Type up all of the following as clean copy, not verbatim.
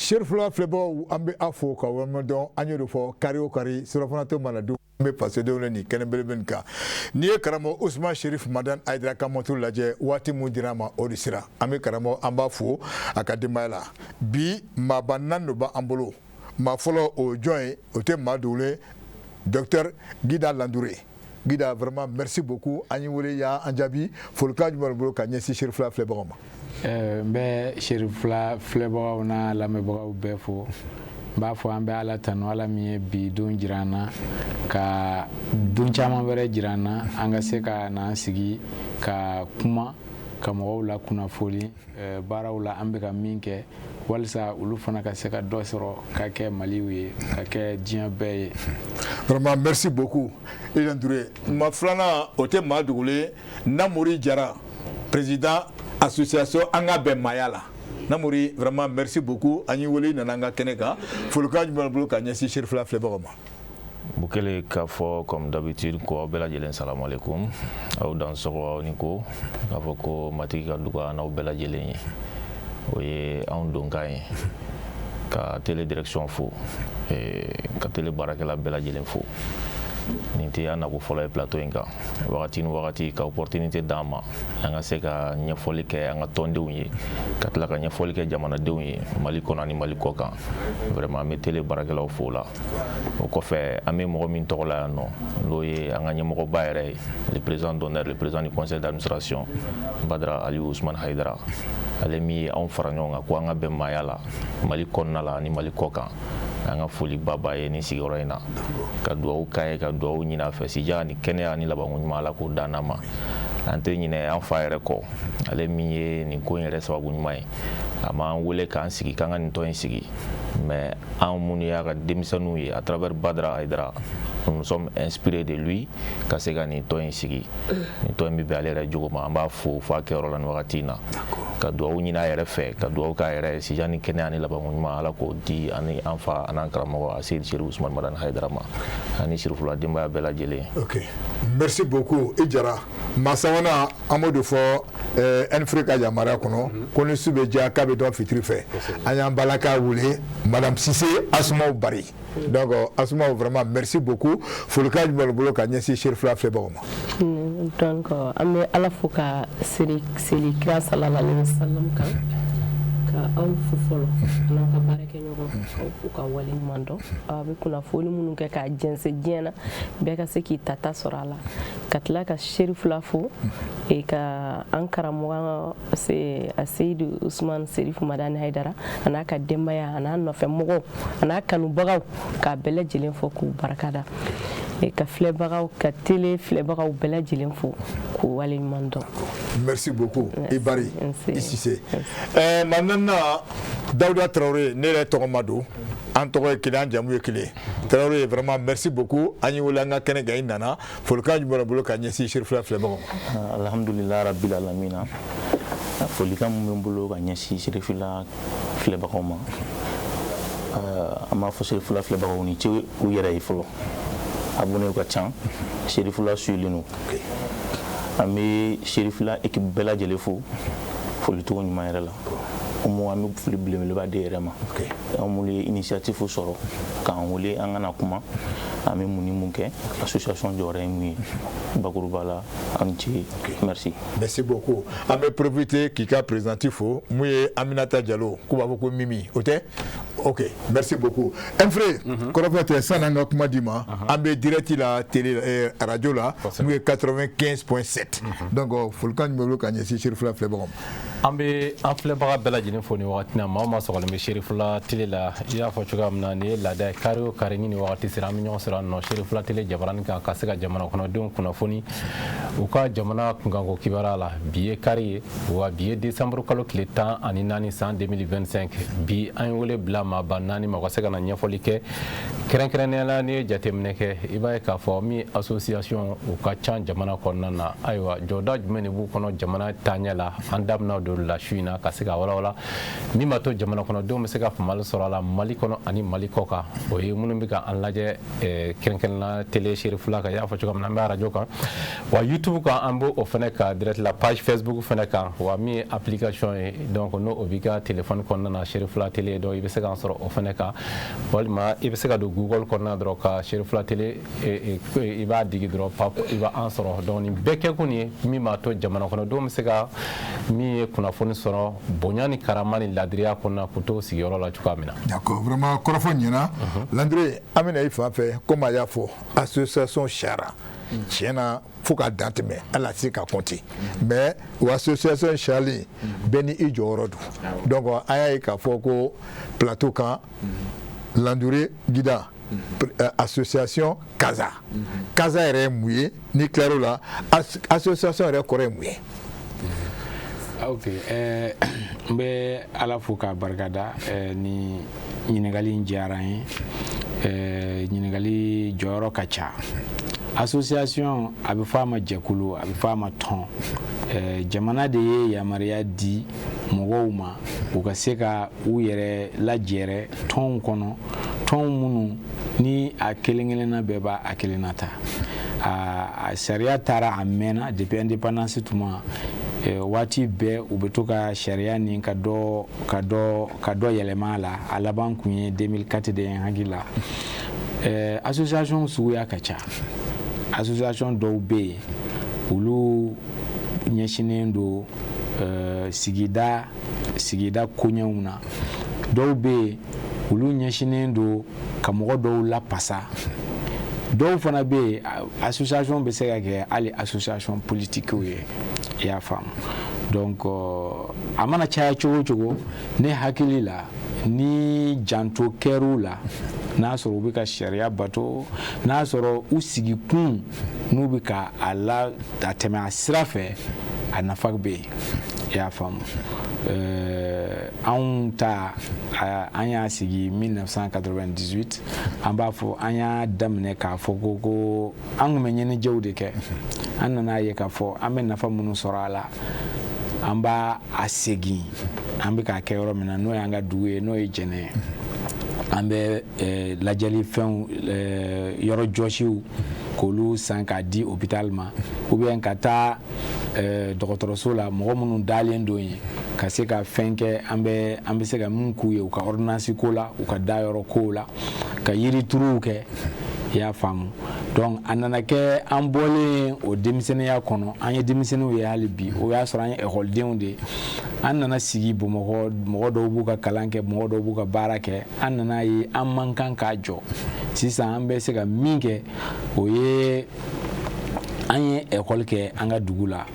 Serifula filɛbagaw, an bɛ aw fo ka waleɲuman dɔn. An y'o de fɔ, kari o kari, surafana to mana dun, an bɛ fasodenw nin kɛnɛ belebele kan. N'i ye karamɔgɔ Usman Sherif Madani Hayidara ka montre lajɛ, waati mun dira a ma, o de sera. An bɛ karamɔgɔ, an b'a fo a ka denbaya la. Bi maaba naani de b'an bolo. Maa fɔlɔ, o ye jɔn ye? O tɛ maa dogolen, docteur Guida Landouré. Guida, vraiment merci beaucoup. An y'i wele, y'an jaabi. Folikan jumɛn b'i bolo ka ɲɛsin Serifula filɛbagaw ma? N bɛ Serifula filɛbagaw n'a lamɛnbagaw bɛɛ fo. N b'a fɔ an bɛ Ala tanu, Ala min ye bi don jira an na, ka don caman wɛrɛ jira an na, an ka se ka n'an sigi ka kuma, ka mɔgɔw la kunnafoni baaraw la an bɛ ka min kɛ, walisa olu fana ka se ka dɔ sɔrɔ ka kɛ Maliw ye, ka kɛ diɲɛ bɛɛ ye. Vraiment merci beaucoup, Ilan Touré. Maa filanan, o tɛ maa dogolen, Namori Jara, président association An ka bɛn maaya la. Namori, vraiment merci beaucoup. An y'i wele, i nana an ka kɛnɛ kan. Folikan jumɛn b'i bolo ka ɲɛsin Serifula filɛbagaw ma? Bukele, k'a fɔ comme d'habitude ko aw bɛɛ lajɛlen salamu aleykum, aw dan sɔgɔ, aw ni ko k'a fɔ ko matigi ka duga n'aw bɛɛ lajɛlen ye. O ye anw donkan ye ka télé direction fo, ka télé baarakɛla bɛɛ lajɛlen fo. Nin tɛ an nako fɔlɔ ye plateau in kan. Wagati ni wagati ka opportunité d'an ma, an ka se ka ɲɛfɔli kɛ an ka tɔndenw ye, ka tila ka ɲɛfɔli kɛ jamanadenw ye Mali kɔnɔ ani Mali kɔ kan. Vraiment, an bɛ télé baarakɛlaw fo la. O kɔfɛ, an bɛ mɔgɔ min tɔgɔ la yan nɔ, n'o ye an ka ɲɛmɔgɔba yɛrɛ ye, le président d'honneur, le président du conseil d'administration, Badara Aliou Ousmane Haidara, ale min ye anw fara ɲɔgɔn kan ko an ka bɛn maaya la Mali kɔnɔna la ani Mali kɔ kan. An ka foli baba ye nin sigiyɔrɔ in na, ka duwawu k'a ye, ka duwawu ɲini a fɛ, sija ni kɛnɛya ni labanko ɲuman, Ala k'o d'an ma. An tɛ ɲinɛ an fa yɛrɛ kɔ, ale min ye nin ko in yɛrɛ sababu ɲuman ye. A m'an wele k'an sigi k'an ka nin tɔn in sigi, mais an minnu y'a ka denmisɛnninw ye, à travers Badara Haidara, nous sommes inspirés de lui ka se ka nin tɔn in sigi. Nin tɔn in bɛ bɛn ale yɛrɛ jogo ma. An b'a fo f'a kɛyɔrɔ la nin wagati in na, ka duwawu ɲini a yɛrɛ fɛ, ka duwawu k'a yɛrɛ ye, sija ni kɛnɛya ni labanko ɲuman, Ala k'o di ani an fa an'an karamɔgɔ Aseyid Sherif Usman Madani Haidara ma, ani Sirifula denbaya bɛɛ lajɛlen. Ok, merci beaucoup, i Jara. Maa sabanan, an b'o de fɔ Ɛnfiri ka yamaruya kɔnɔ ko ni su bɛ diya k'a bɛ dɔn fitiri fɛ. An y'an balaka wele, madame Sise Asumaw Bari. Donc Asumaw, vraiment merci beaucoup. Folikan jumɛn b'i bolo ka ɲɛsin Serifula filɛbagaw ma? Donc an bɛ Ala fo ka seli seli kira sallallahu alaihi wasallam kan, ka aw fo fɔlɔ n'aw ka baarakɛɲɔgɔn, k'aw fo ka waleɲuman dɔn. Aw bɛ kunnafoni minnu kɛ k'a jɛnsɛn diɲɛ na, bɛɛ ka se k'i tata sɔrɔ a la, ka tila ka Serifula fo, ka an karamɔgɔ Seyidu Usman Serif Madani Hayidara, a n'a ka denbaya, a n'a nɔfɛ mɔgɔw, a n'a kanubagaw, k'a bɛɛ lajɛlen fo k'u barikada, ka filɛbagaw, ka télé filɛbagaw bɛɛ lajɛlen fo k'u waleɲuman dɔn. Merci beaucoup, i Bari, i Sise. Maa naaninan, Dawuda Tarawele, ne yɛrɛ tɔgɔ ma don, an tɔgɔ ye kelen, an jamu ye kelen. Tarawele, vraiment merci beaucoup. An y'i wele an ka kɛnɛ kan, i nana. Folikan jumɛn b'i bolo ka ɲɛsin Serifula filɛbagaw ma? Alhamdulilah rabbil alamina. Folikan min bɛ n bolo ka ɲɛsin Serifula filɛbagaw ma, an b'a fɔ Serifula filɛbagaw ni ce u yɛrɛ ye fɔlɔ, abonné ka ca, Serifula suilen don. An bɛ Serifula équipe bɛɛ lajɛlen fo folicogo ɲuman yɛrɛ la. Umu, an bɛ foli belebeleba di yɛrɛ ma, an minnu ye initiative sɔrɔ k'an wele an kana kuma, an bɛ mun ni mun kɛ, association jɔyɔrɔ ye mun ye bakuruba la. An ce, merci. Merci beaucoup. An bɛ profiter k'i ka présidente fo, mun ye Aminata Jalo, k'u b'a fɔ ko Mimi, o tɛ? Ok, merci beaucoup. Ɛnfere kɔrɔfɔ tɛ, sanni an ka kuma d'i ma, an bɛ direct la télé, radio la, mun ye 95.7. Donc folikan jumɛn b'i bolo ka ɲɛsin Serifula filɛbagaw ma? An bɛ an filɛbaga bɛɛ lajɛlen fo nin wagati na, maa o maa sɔgɔlen bɛ Serifula télé la. I y'a fɔ cogoya min na, nin ye laada ye, kari o kari ni nin wagati sera, an bɛ ɲɔgɔn sɔrɔ yan nɔ Serifula télé jabaranin kan, ka se ka jamana kɔnɔdenw kunnafoni u ka jamana kunkanko kibaruya la. Bi ye kari ye, wa bi ye décembre kalo tile 14 san 2025. Bi an ye wele bila maaba naani ma, u ka se ka na ɲɛfɔli kɛ. Kɛrɛnkɛrɛnnenya la, n'i ye jateminɛ kɛ, i b'a ye k'a fɔ min association u ka ca jamana kɔnɔna na. Ayiwa, jɔda jumɛn de b'u kɔnɔ jamana taaɲɛ la? An da bɛna don la su in na ka se ka walawala min b'a to jamana kɔnɔdenw bɛ se ka faamuyali sɔrɔ a la Mali kɔnɔ ani Mali kɔ kan. O ye minnu bɛ ka an lajɛ kɛrɛnkɛrɛnnenya télé Serifula kan, i y'a fɔ cogoya min na, an bɛ arajo kan, wa YouTube kan, an b'o fana ka direct la, page Facebook fana kan, wa min ye application ye, donc n'o o b'i ka téléphone kɔnɔna na, Serifula télé, donc i bɛ se k'an sɔrɔ o fana kan. Walima i bɛ se ka don Google kɔnɔna dɔrɔn ka Cherifla Télé, i b'a digi dɔrɔn, pap, i b'an sɔrɔ. Donc nin bɛɛ kɛkun ye min b'a to jamana kɔnɔdenw bɛ se ka min ye kunnafoni sɔrɔ bonya ni karama ni ladiriya kɔnɔna, k'u to sigiyɔrɔ la cogoya min na. D'accord, vraiment kɔrɔfɔ ɲɛna. Landure, an bɛna i fan fɛ. Komi a y'a fɔ, association siyara tiɲɛ na fo ka dan tɛmɛ, hali a tɛ se ka compter, mais o association siyalen, bɛɛ ni i jɔyɔrɔ don. Donc an y'a ye k'a fɔ ko plateau kan, Landure Gida, association Kaza. Kaza yɛrɛ ye mun ye? N'i tilar'o la, association yɛrɛ kɔrɔ ye mun ye? Ok, n bɛ Ala fo k'a barikada. Ni ɲininkali in diyara n ye. Ɲininkali jɔyɔrɔ ka ca. Association, a bɛ fɔ a ma jɛkulu, a bɛ fɔ a ma tɔn. Jamana de ye yamaruya di mɔgɔw ma u ka se ka u yɛrɛ lajɛrɛ tɔnw kɔnɔ, tɔn minnu ni a kelen kelenna bɛɛ b'a a kelenna ta. A sariya taara a mɛnna depuis indépendance tuma. Waati bɛɛ u bɛ to ka sariya nin ka dɔ yɛlɛma a la. A laban kun ye 2004 de ye, n hakili la. Association suguya ka ca. Association dɔw bɛ yen, olu ɲɛsinnen don sigida koɲɛw na. Dɔw bɛ yen, olu ɲɛsinnen don ka mɔgɔ dɔw lapasa. Dɔw fana bɛ yen, association bɛ se ka kɛ hali association politique ye, i y'a faamu. Donc a mana caya cogo o cogo, ne hakili la, ni janto kɛr'u la, n'a sɔrɔ u bɛ ka sariya bato, n'a sɔrɔ u sigikun n'u bɛ ka a la a tɛmɛ a sira fɛ, a nafa bɛ yen, i y'a faamu. Anw ta, an y'a sigi 1998. An b'a fɔ an y'a daminɛ k'a fɔ ko an tun bɛ ɲɛnajɛw de kɛ. An nana ye k'a fɔ an bɛ nafa minnu sɔrɔ a la, an b'a a segin an bɛ k'a kɛ yɔrɔ min na, n'o y'an ka dugu ye, n'o ye Jɛnɛ ye. An bɛ lajɛli fɛnw, yɔrɔ jɔsiw, k'olu san k'a di hôpital ma, ou bien ka taa dɔgɔtɔrɔso la, mɔgɔ minnu dalen don yen, ka se ka fɛn kɛ, an bɛ se ka mun k'u ye u ka ordonnance ko la, u ka dayɔrɔ kow la, ka yirituruw kɛ, i y'a faamu. Donc a nana kɛ an bɔlen o denmisɛnninya kɔnɔ, an ye denmisɛnninw ye hali bi, o y'a sɔrɔ an ye ekɔlidenw de ye. An nana sigi Bamakɔ, mɔgɔ dɔw b'u ka kalan kɛ, mɔgɔ dɔw b'u ka baara kɛ. An nana ye an man kan k'a jɔ. Sisan an bɛ se ka min kɛ, o ye an ye ekɔli kɛ an ka dugu la,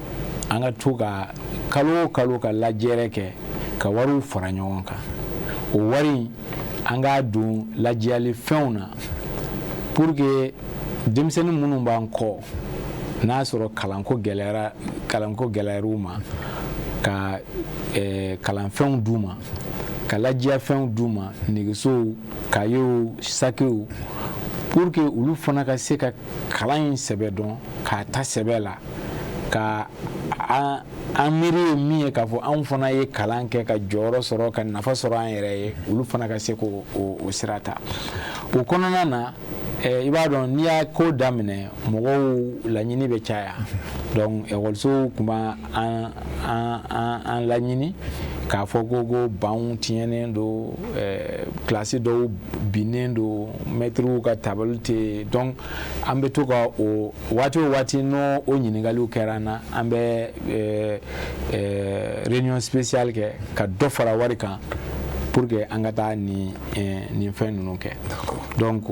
an ka to ka kalo o kalo ka lajɛrɛ kɛ, ka wariw fara ɲɔgɔn kan. O wari, an k'a don lajɛyali fɛnw na pour que denmisɛnnin minnu b'an kɔ, n'a sɔrɔ kalanko gɛlɛyara, kalanko gɛlɛyar'u ma, ka kalanfɛnw d'u ma, ka lajɛyafɛnw d'u ma, nɛgɛsow, kayew, sakew, pour que olu fana ka se ka kalan in sɛbɛ dɔn, k'a ta sɛbɛ la, ka an miiri ye min ye k'a fɔ anw fana ye kalan kɛ ka jɔyɔrɔ sɔrɔ, ka nafa sɔrɔ an yɛrɛ ye, olu fana ka se k'o o sira ta. O kɔnɔna na, i b'a dɔn, n'i y'a ko daminɛ, mɔgɔw laɲini bɛ caya. Donc ekɔlisow tun b'an an laɲini k'a fɔ ko banw tiɲɛnen don, kilasi dɔw binnen don, mɛtiriw ka tabali tɛ yen. Donc an bɛ to ka o waati o waati, n'o o ɲininkaliw kɛra an na, an bɛ réunion spéciale kɛ ka dɔ fara wari kan pour que an ka taa nin fɛn ninnu kɛ. Donc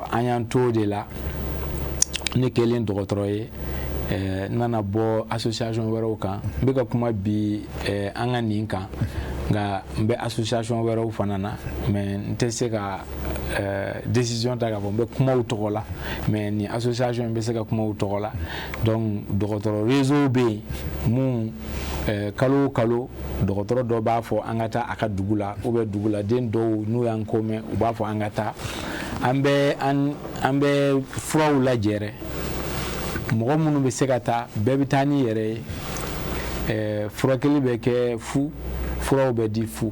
an y'an to o de la. Ne kɛlen dɔgɔtɔrɔ ye, n nana bɔ association wɛrɛw kan. N bɛ ka kuma bi an ka nin kan, nka n bɛ association wɛrɛw fana na, mais n tɛ se ka décision ta k'a fɔ n bɛ kumaw tɔgɔ la, mais nin association in bɛ se ka kumaw tɔgɔ la. Donc dɔgɔtɔrɔ réseau bɛ yen mun kalo o kalo, dɔgɔtɔrɔ dɔ b'a fɔ an ka taa a ka dugu la, ou bien duguladen dɔw n'u y'an ko mɛn, u b'a fɔ an ka taa. An bɛ furaw lajɛrɛ, mɔgɔ minnu bɛ se ka taa, bɛɛ bɛ taa n'i yɛrɛ ye. Furakɛli bɛ kɛ fu, furaw bɛ di fu,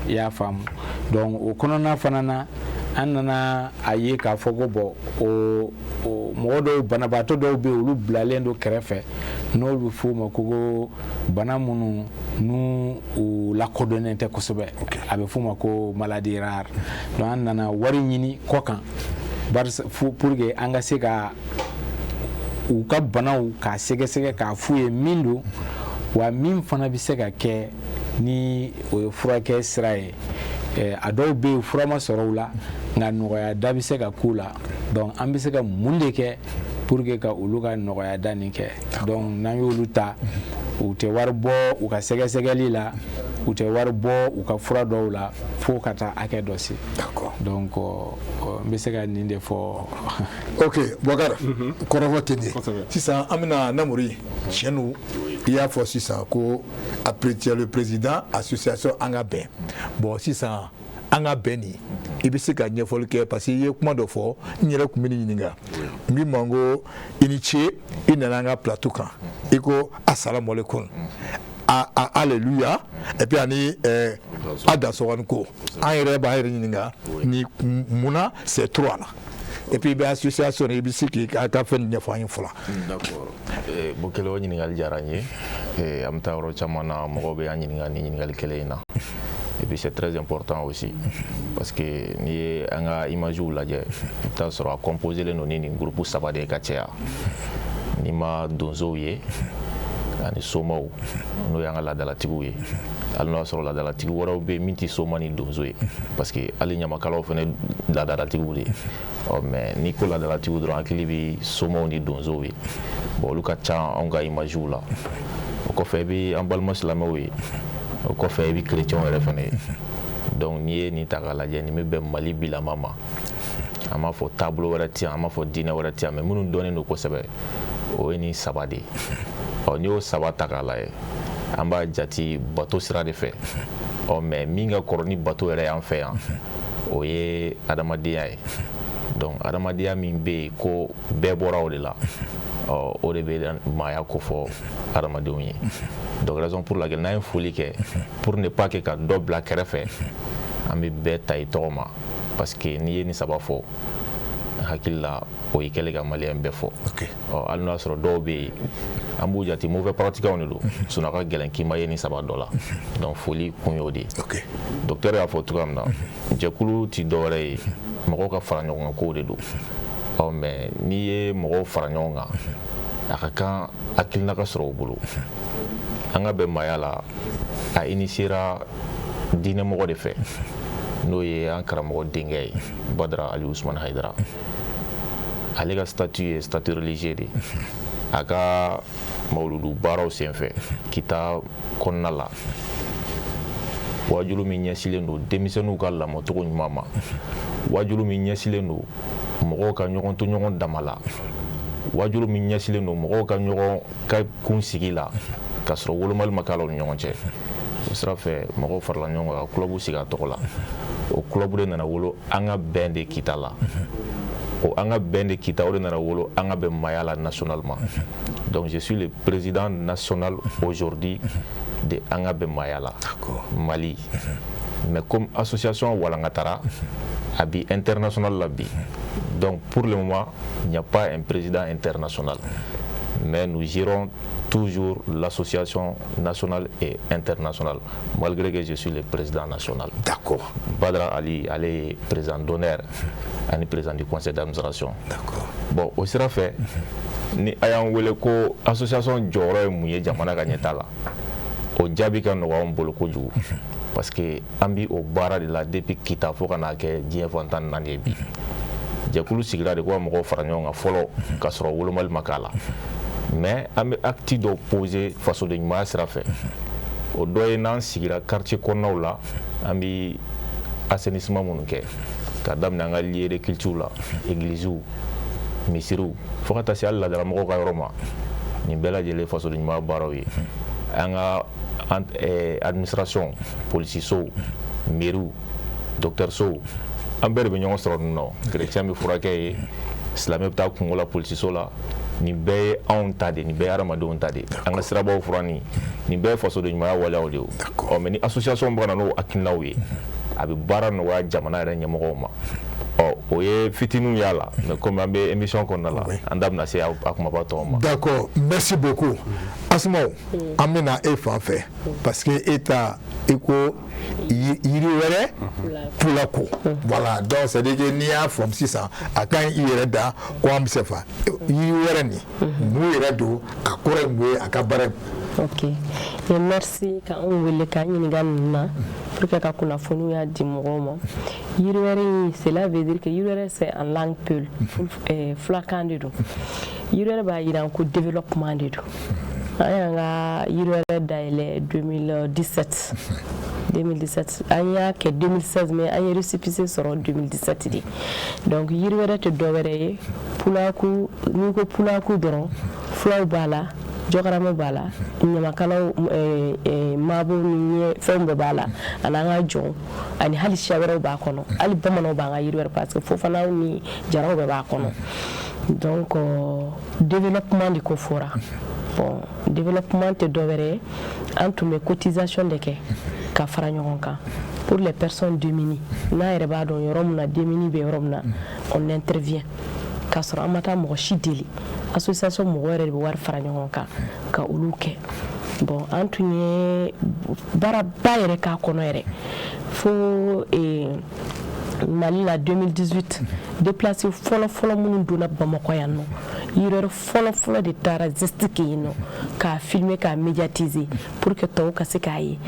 i y'a faamu. Donc o kɔnɔna fana na, An nana a ye k'a fɔ ko bon, o mɔgɔ dɔw, banabaatɔ dɔw bɛ yen, olu bilalen don kɛrɛfɛ, n'olu bɛ f'o ma ko bana minnu n'u u lakodɔnnen tɛ kosɛbɛ, a bɛ f'o ma ko maladie rare. Donc an nana wari ɲini kɔ kan barisa pour que an ka se ka u ka banaw k'a sɛgɛsɛgɛ, k'a f'u ye min don, wa min fana bɛ se ka kɛ ni o ye furakɛ sira ye. A dɔw bɛ yen, fura ma sɔrɔ u la, nka nɔgɔya da bɛ se ka k'u la. Donc an bɛ se ka mun de kɛ pour que ka olu ka nɔgɔya da nin kɛ? Donc n'an y'olu ta, u tɛ wari bɔ u ka sɛgɛsɛgɛli la, u tɛ wari bɔ u ka fura dɔw la fo ka taa hakɛ dɔ se. Donc n bɛ se ka nin de fɔ. Ok, Boubacar, kɔrɔfɔ tɛ nin ye. Sisan an bɛna Namori, tiɲɛ don, i y'a fɔ sisan ko après tu es le président association An ka bɛn. Bon, sisan An ka bɛn nin, i bɛ se ka ɲɛfɔli kɛ? Parce que i ye kuma dɔ fɔ, n yɛrɛ tun bɛ nin ɲininka. N k'i ma ko i ni ce, i nana an ka plateau kan, i ko asalamualeykum, alléluia, et puis ani a dansɔgɔni ko. An yɛrɛ b'an yɛrɛ ɲininka ni munna c'est trois là. Et puis i bɛ association, i bɛ se k'i ka fɛn ɲɛfɔ an ye fɔlɔ. D'accord, bon, kelen o ɲininkali diyara n ye. An bɛ taa yɔrɔ caman na, mɔgɔw bɛ an ɲininka nin ɲininkali kelen in na. Et puis c'est très important aussi, parce que n'i ye an ka images lajɛ, i bɛ taa sɔrɔ a composé len don ni nin groupe saba de ye ka caya. N'i ma donsow ye ani somaw, n'o y'an ka laadalatigiw ye, hali n'o y'a sɔrɔ laadalatigi wɛrɛw bɛ yen min tɛ soma ni donso ye, parce que hali ɲamakalaw fana laadalatigiw de ye. Ɔ mais n'i ko laadalatigiw dɔrɔn, hakili bɛ somaw ni donsow ye. Bon, olu ka ca anw ka images la. O kɔfɛ, i bɛ an balima silamɛw ye, o kɔfɛ i bɛ chrétiens yɛrɛ fana ye. Donc n'i ye nin ta k'a lajɛ, nin bɛ bɛn Mali bilama ma. An b'a fɔ taabolo wɛrɛ tɛ yan, an b'a fɔ diinɛ wɛrɛ tɛ yan, mais minnu dɔnnen don kosɛbɛ, o ye nin saba de ye. Ɔ n'i y'o saba ta k'a lajɛ, an b'a jate bato sira de fɛ. Ɔ mais min ka kɔrɔ ni bato yɛrɛ y'an fɛ yan, o ye adamadenya ye. Donc adamadenya min bɛ yen ko bɛɛ bɔra o de la, ɔ o de bɛ maaya kofɔ adamadenw ye. Donc raison pour laquelle n'an ye foli kɛ, pour ne pas que ka dɔ bila kɛrɛfɛ, an bɛ bɛɛ ta i tɔgɔ ma, parce que n'i ye nin saba fɔ, hakili la o y'i kɛlen ka maliyɛn bɛɛ fɔ. Ɔ hali n'o y'a sɔrɔ dɔw bɛ yen, an b'u jate mauvais pratiquants de don, sinon a ka gɛlɛn k'i ma ye nin saba dɔ la. Donc foli kun y'o de ye. Docteur y'a fɔ cogoya min na, jɛkulu ti dɔwɛrɛ ye, mɔgɔw ka fara ɲɔgɔn kan kow de don. Ɔ mais n'i ye mɔgɔw fara ɲɔgɔn kan, a ka kan hakilina ka sɔrɔ u bolo. An ka bɛn maaya la, a initiera diinɛmɔgɔ de fɛ, n'o ye an karamɔgɔ denkɛ ye, Badara Ali Usumani Hayidara. Ale ka statut ye statut religieux de ye. A ka mawuludu baaraw senfɛ Kita kɔnɔna la, wajulu min ɲɛsilen don denmisɛnninw ka lamɔcogo ɲuman ma, wajulu min ɲɛsilen don mɔgɔw ka ɲɔgɔn to ɲɔgɔn dama la, wajulu min ɲɛsilen don mɔgɔw ka ɲɔgɔn ka kunsigi la k'a sɔrɔ wolomali ma k'a la u ni ɲɔgɔn cɛ, o sira fɛ mɔgɔw farala ɲɔgɔn kan ka club sigi a tɔgɔ la. O club de nana wolo An ka bɛn de Kita la. O An ka bɛn de Kita, o de nana wolo An ka bɛn maaya la nationalement. Donc je suis le président national aujourd'hui de An ka bɛn maaya la Mali. Mais comme association walankatara a bi international la bi, donc pour le moment il n'y a pas un président international, mais nous gérons toujours l'association nationale et internationale, malgré que je suis le président national. Badra Ali, ale ye président d'honneur ani président du conseil d'administration. Bon, o sira fɛ, ni a y'an wele ko association jɔyɔrɔ ye mun ye jamana ka ɲɛtaa la, o jaabi ka nɔgɔ anw bolo kojugu, parce que an bi o baara de la depuis Kita fo ka n'a kɛ diɲɛ fan 14 ye bi. Jɛkulu sigira de ko ka mɔgɔw fara ɲɔgɔn kan fɔlɔ k'a sɔrɔ wolomali ma k'a la, mais an bɛ acte dɔw poser fasoden ɲumanya sira fɛ. O dɔ ye n'an sigira quartier kɔnɔnaw la, an bɛ assainissement minnu kɛ, ka daminɛ an ka lieu de culte la, églises, misiriw, fo ka taa se hali laadalamɔgɔw ka yɔrɔ ma. Nin bɛɛ lajɛlen fasoden ɲumanya baaraw ye. An ka administration, polisisow, mairies, dɔgɔtɔrɔsow, an bɛɛ de bɛ ɲɔgɔn sɔrɔ ninnu na. Chrétien bɛ furakɛ ye, silamɛ bɛ taa kungo la polisiso la. Nin bɛɛ ye anw ta de, nin bɛɛ ye hadamadenw ta de. An ka sirabaw furanni, nin bɛɛ ye fasoden ɲumanya waleyaw de ye. Ɔ mais ni association bɛ ka na n'o hakilinaw ye, a bɛ baara nɔgɔya jamana yɛrɛ ɲɛmɔgɔw ma. Ɔ, o ye fitininw y'a la, mais comme an bɛ émission kɔnɔna la, an da bɛna se a kumaba tɔw ma. D'accord, merci beaucoup. Asmaw, an bɛna e fan fɛ parce que e ta, i ko yiri wɛrɛ pulako. Voilà, donc c'est à dire que n'i y'a faamu sisan, a ka ɲi i yɛrɛ da ko an bɛ se fa yiri wɛrɛ nin, mun yɛrɛ don, a kɔrɔ ye mun ye, a ka baara ye? Ok, et merci ka anw wele k'an ɲininka ninnu na pour que ka kunnafoniw y'a di mɔgɔw ma. Yiri wɛrɛ in, cela veut dire que yiri wɛrɛ, c'est en langue peul, fulakan de don. Yiri wɛrɛ b'a yira ko développement de don. An y'an ka yiri wɛrɛ dayɛlɛ 2017, 2017 an y'a kɛ, 2016, mais an ye récépissé sɔrɔ 2017 de. Donc yiri wɛrɛ tɛ dɔ wɛrɛ ye, pulaku. N'i ko pulaku dɔrɔn, fulaw b'a la, jɔkarama b'a la, ɲamakalaw, maabɔw ni ɲɛ fɛnw bɛɛ b'a la, ani an ka jɔnw, ani hali siya wɛrɛw b'a kɔnɔ, hali bamananw b'an ka yiri wɛrɛ, parce que fofanaw ni jaraw bɛɛ b'a kɔnɔ. Donc développement de ko fɔra. Bon, développement tɛ dɔ wɛrɛ ye, an tun bɛ cotisation de kɛ ka fara ɲɔgɔn kan pour les personnes démunies. N'a yɛrɛ b'a dɔn yɔrɔ min na démunis bɛ yɔrɔ min na, on intervient k'a sɔrɔ an ma taa mɔgɔ si deli. Association mɔgɔ yɛrɛ de bɛ wari fara ɲɔgɔn kan ka olu kɛ. Bon, an tun ye baaraba yɛrɛ k'a kɔnɔ yɛrɛ fo Mali la 2018, déplacé fɔlɔ fɔlɔ minnu donna Bamakɔ yan nɔ, yiri fɔlɔ fɔlɔ de taara geste kɛ yen nɔ k'a filmer, k'a médiatiser pour que tɔw ka se k'a ye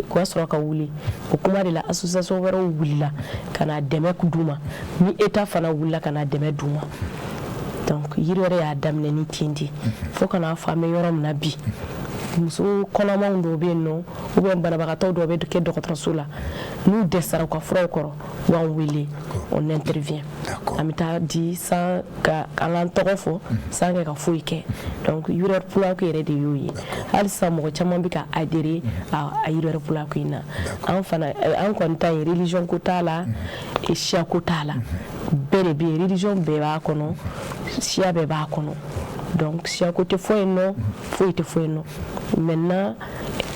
k'o sɔrɔ ka wuli. O kuma de la, association wɛrɛw wulila ka na dɛmɛ d'u ma, ni état fana wulila ka na dɛmɛ d'u ma. Donc yiri wɛrɛ y'a daminɛ ni ten de fo ka n'a fɔ an bɛ yɔrɔ min na bi. Muso kɔnɔmaw dɔw bɛ yen nɔ, ou bien banabagatɔ dɔw bɛ kɛ dɔgɔtɔrɔso la, n'u dɛsɛra u ka furaw kɔrɔ, u b'an wele, on intervient, an bɛ taa di sans ka an k'an tɔgɔ fɔ, sans que ka foyi kɛ. Donc yiri wɛrɛ pulaku yɛrɛ de y'o ye. Hali sisan mɔgɔ caman bɛ ka adhérer a yiri wɛrɛ pulaku in na. An fana, an kɔni ta ye, religion ko t'a la, siya ko t'a la, bɛɛ de bɛ yen, religion bɛɛ b'a kɔnɔ, siya bɛɛ b'a kɔnɔ. Donc siya ko tɛ fɔ yen nɔ, foyi tɛ fɔ yen nɔ. Maintenant,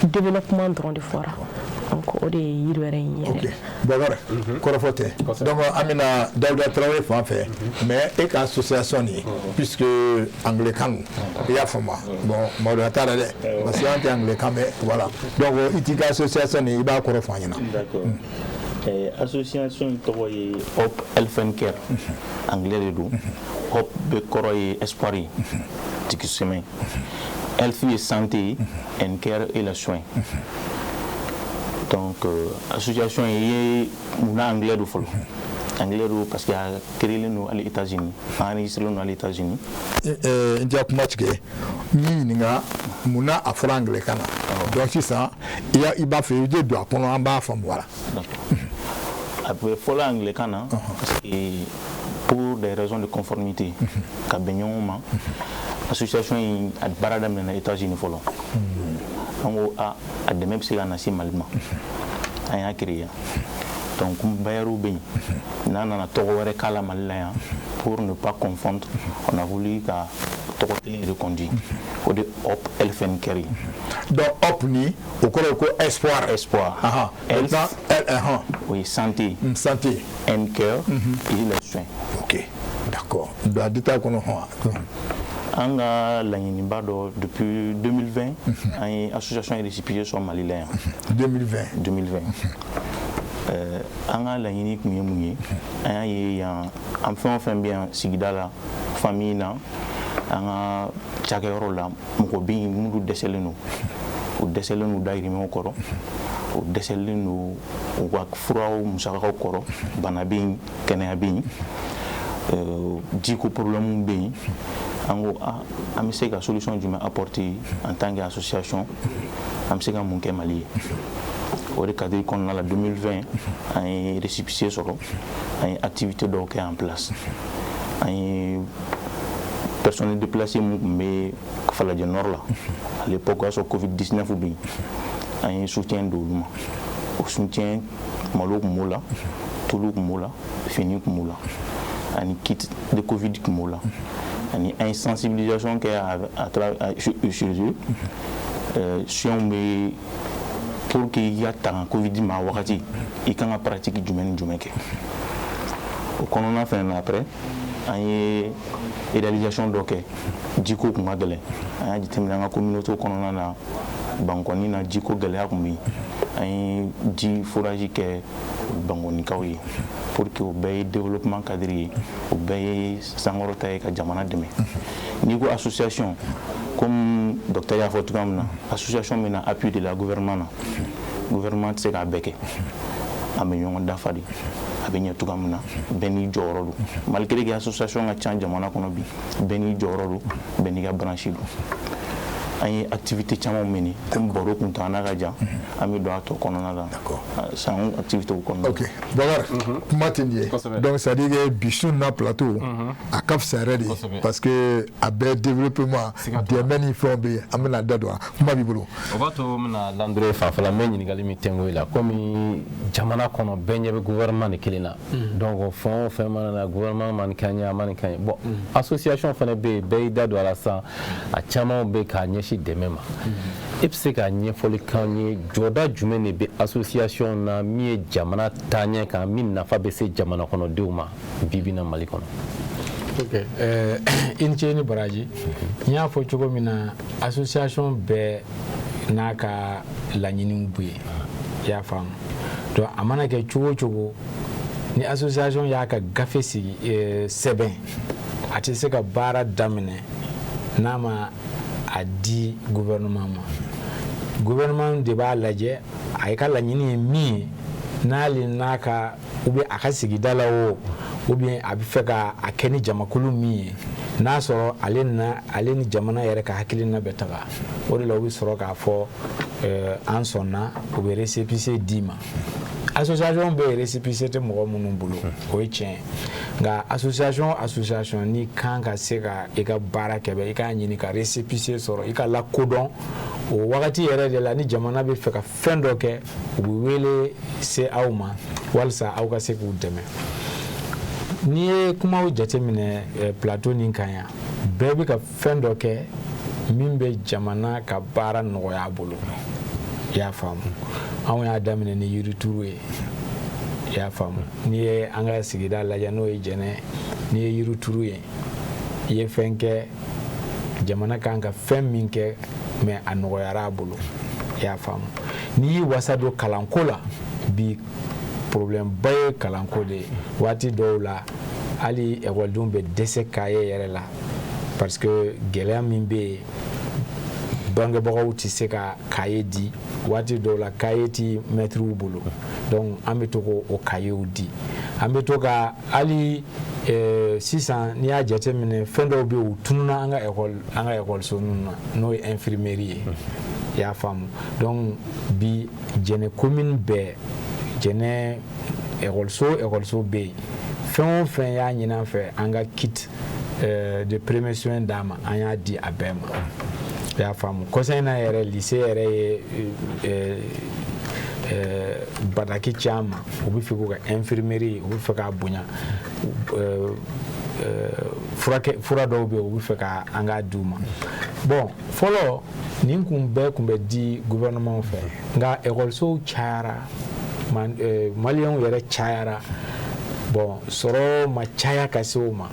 développement dɔrɔn de fɔra. Donc o de ye yiri wɛrɛ in yɛrɛ. Ok, Bɔkari, kɔrɔfɔ tɛ. Donc an bɛna Dawuda Tarawele fan fɛ, mais e ka association nin, puisque anglais kan don, i y'a faamu? Bon, maloya t'a la dɛ, parce que an tɛ anglais kan mɛn. Voilà, donc i t'i ka association nin, i b'a kɔrɔ fɔ an ɲɛna. D'accord. Association in tɔgɔ ye Hope Health and Care, anglais de don. Hope bɛ kɔrɔ ye espoir ye, jigi sɛmɛ. Health ye santé ye, and care et le soin. Donc association ye munna anglais don fɔlɔ? Anglais don parce que a créé don hali États-Unis, a enregistré don hali États-Unis. N tɛ kuma tigɛ, n y'i ɲininka munna a fɔra anglais kan na. Donc sisan i b'a fɛ i bɛ don a kɔnɔ, an b'a faamu, voilà. A bɛ fɔlɔ anglais kan na parce que pour des raisons de conformité, ka bɛn ɲɔgɔn ma. Association in a baara daminɛna États-Unis fɔlɔ. An ko a a dɛmɛ bɛ se ka na se Mali ma, an y'a créé yan. Donc bailleurs bɛ yen, n'a nana tɔgɔ wɛrɛ k'a la Mali la yan, pour ne pas confondre, on a voulu ka tɔgɔ kelen reconduit, o de Hope Health and Care ye. Donc Hope ni o kɔrɔ ye ko espoir. Espoir. Health, o ye santé. Santé. And care et les soins. Ok, d'accord, donc a détail kɔnɔ hɔn. An ka laɲiniba dɔ, depuis 2020, an ye association récépissé sɔrɔ Mali la yan. 2020. 2020. An ka laɲini tun ye mun ye? An y'a ye yan, an fɛn o fɛn bɛ yan sigida la, famille na, an ka cakɛyɔrɔ la, mɔgɔ bɛ yen minnu dɛsɛlen don, u dɛsɛlen don dahirimɛw kɔrɔ, u dɛsɛlen don u ka furaw musakaw kɔrɔ, bana bɛ yen, kɛnɛya bɛ yen, jiko problème bɛ yen. An ko a an bɛ se ka solution jumɛn apporter en tant que association? An bɛ se ka mun kɛ Mali ye? O de cadre kɔnɔna la, 2020, an ye récépissé sɔrɔ, an ye activité dɔw kɛ en place. An ye personnes déplacées mun tun bɛ Falajɛ Nord la à l'époque, o y'a sɔrɔ Covid 19 bɛ yen, an ye soutien d'olu ma. O soutien, malo tun b'o la, tulu tun b'o la, fini tun b'o la, ani kit de Covid tun b'o la, ani an ye sensibilisation kɛ à chez eux. Soins bɛ pour que i ka tanga Covid ma wagati, i kan ka pratique jumɛn ni jumɛn kɛ. O kɔnɔna fɛnɛ na, après an ye réalisation dɔ kɛ. Jiko kun ka gɛlɛn. An y'a jateminɛ an ka communauté kɔnɔna na, Bankɔni na, jiko gɛlɛya kun bɛ yen. An ye ji forage kɛ Bankɔnikaw ye pour que o bɛɛ ye développement cadre ye, o bɛɛ ye sankɔrɔta ye ka jamana dɛmɛ. N'i ko association, comme docteur y'a fɔ cogoya min na, association bɛ na appui de la gouvernement na. Gouvernement tɛ se k'a bɛɛ kɛ, an bɛ ɲɔgɔn dafa de, a bɛ ɲɛ cogoya min na. Bɛɛ n'i jɔyɔrɔ don. Malgré que association ka ca jamana kɔnɔ bi, bɛɛ n'i jɔyɔrɔ don, bɛɛ n'i ka branche don. An ye activité caman mené. Comme baro kuntaala ka jan, an bɛ don a tɔ kɔnɔna la san activité kɔnɔna. Ok, Bakari, kuma tɛ nin ye. Donc c'est à dire que bi su na plateau a ka fisa yɛrɛ de, parce que a bɛɛ développement, dɛmɛ ni fɛnw bɛ yen, an bɛna da don a kuma b'i bolo. O b'a to n bɛna Landure fanfɛla, n bɛ ɲininkali min tɛngo i la, komi jamana kɔnɔ bɛɛ ɲɛ bɛ gouvernement de kelen na, donc fɛn o fɛn mana na, gouvernement ma nin k'an ye, a ma nin k'an ye. Bon, association fana bɛ yen, bɛɛ y'i da don a la sisan, a caman bɛ k'a ɲɛsin dɛmɛ ma. E bɛ se ka ɲɛfɔli k'an ye, jɔda jumɛn de bɛ association na min ye jamana taaɲɛ kan, min nafa bɛ se jamana kɔnɔdenw ma bi bi in na Mali kɔnɔ? Ok, i ni ce ni baraji. N y'a fɔ cogo min na, association bɛɛ n'a ka laɲiniw bɛ yen, i y'a faamu. Donc a mana kɛ cogo o cogo, ni association y'a ka gafe sigi, sɛbɛn, a tɛ se ka baara daminɛ n'a ma a di gouvernement ma. Gouvernement de b'a lajɛ a ka laɲini ye min ye, n'ale n'a ka ou bien a ka sigida la o, ou bien a bɛ fɛ ka a kɛ ni jamakulu min ye, n'a sɔrɔ ale na ale ni jamana yɛrɛ ka hakilina bɛ taga o de la, u bɛ sɔrɔ k'a fɔ an sɔnna, u bɛ récépissé d'i ma. Association bɛ yen, récépissé tɛ mɔgɔ minnu bolo, o ye tiɲɛ ye. Nka association n'i kan ka se ka i ka baara kɛ bɛ, i k'a ɲini ka récépissé sɔrɔ, i ka lakodɔn. O wagati yɛrɛ de la, ni jamana bɛ fɛ ka fɛn dɔ kɛ, u bɛ wele se aw ma walasa aw ka se k'u dɛmɛ. N'i ye kumaw jateminɛ plateau nin kan yan, bɛɛ bɛ ka fɛn dɔ kɛ min bɛ jamana ka baara nɔgɔya a bolo, i y'a faamu. Anw y'a daminɛ ni yirituru ye, i y'a faamu. N'i ye an ka sigida lajɛ, n'o ye Jɛnɛ, n'i ye yirituru ye, i ye fɛn kɛ jamana kan ka fɛn min kɛ, mais a nɔgɔyara a bolo, i y'a faamu. N'i y'i wasa don kalanko la, bi problème ba ye kalanko de ye. Waati dɔw la, hali ekɔlidenw bɛ dɛsɛ kaye yɛrɛ la, parce que gɛlɛya min bɛ yen, bangebagaw tɛ se ka kaye di. Waati dɔw la, kaye ti mɛtiriw bolo. Donc an bɛ to k'o kayew di. An bɛ to ka hali sisan, n'i y'a jateminɛ, fɛn dɔw bɛ yen, u tununa an ka ekɔliso ninnu na, n'o ye infirmerie ye, i y'a faamu. Donc bi Jɛnɛ commune bɛɛ, Jɛnɛ ekɔliso bɛ yen, fɛn o fɛn y'a ɲini an fɛ an ka kit de premier soin d'a ma, an y'a di a bɛɛ ma, i y'a faamu. Kɔsa in na yɛrɛ, lycée yɛrɛ ye bataki ci an ma, u bɛ fɛ k'u ka infirmerie, u bɛ fɛ k'a bonya, furakɛ fura dɔw bɛ yen, u bɛ fɛ ka an k'a d'u ma. Bon, fɔlɔ nin kun bɛɛ kun bɛ di gouvernement fɛ, nka ekɔlisow cayara, maliyɛnw yɛrɛ cayara, bon, sɔrɔ ma caya ka se o ma,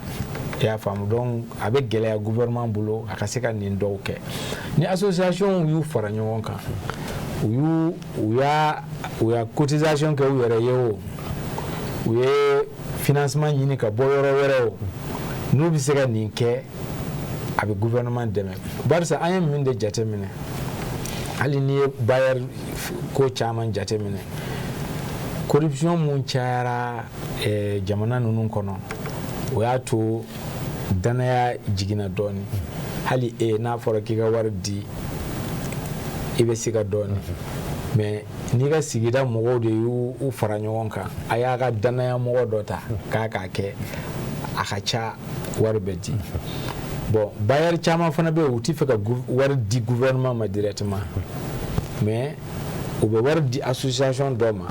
i y'a faamu. Donc a bɛ gɛlɛya gouvernement bolo a ka se ka nin dɔw kɛ. Ni association y'u fara ɲɔgɔn kan, u y'u u y'a u y'a cotisation kɛ u yɛrɛ ye o, u ye financement ɲini ka bɔ yɔrɔ wɛrɛ o, n'u bɛ se ka nin kɛ, a bɛ gouvernement dɛmɛ. Barisa an ye min de jateminɛ, hali n'i ye bailleur ko caman jateminɛ, corruption mun cayara jamana ninnu kɔnɔ, o y'a to danaya jiginna dɔɔni. Hali e n'a fɔra k'i ka wari di, i bɛ siga dɔɔni. Mais n'i ka sigida mɔgɔw de y'u fara ɲɔgɔn kan, a y'a ka danaya mɔgɔ dɔ ta k'a k'a kɛ, a ka ca wari bɛ di. Bon, bailleur caman fana bɛ yen, u ti fɛ ka wari di gouvernement ma directement, mais u bɛ wari di association dɔ ma,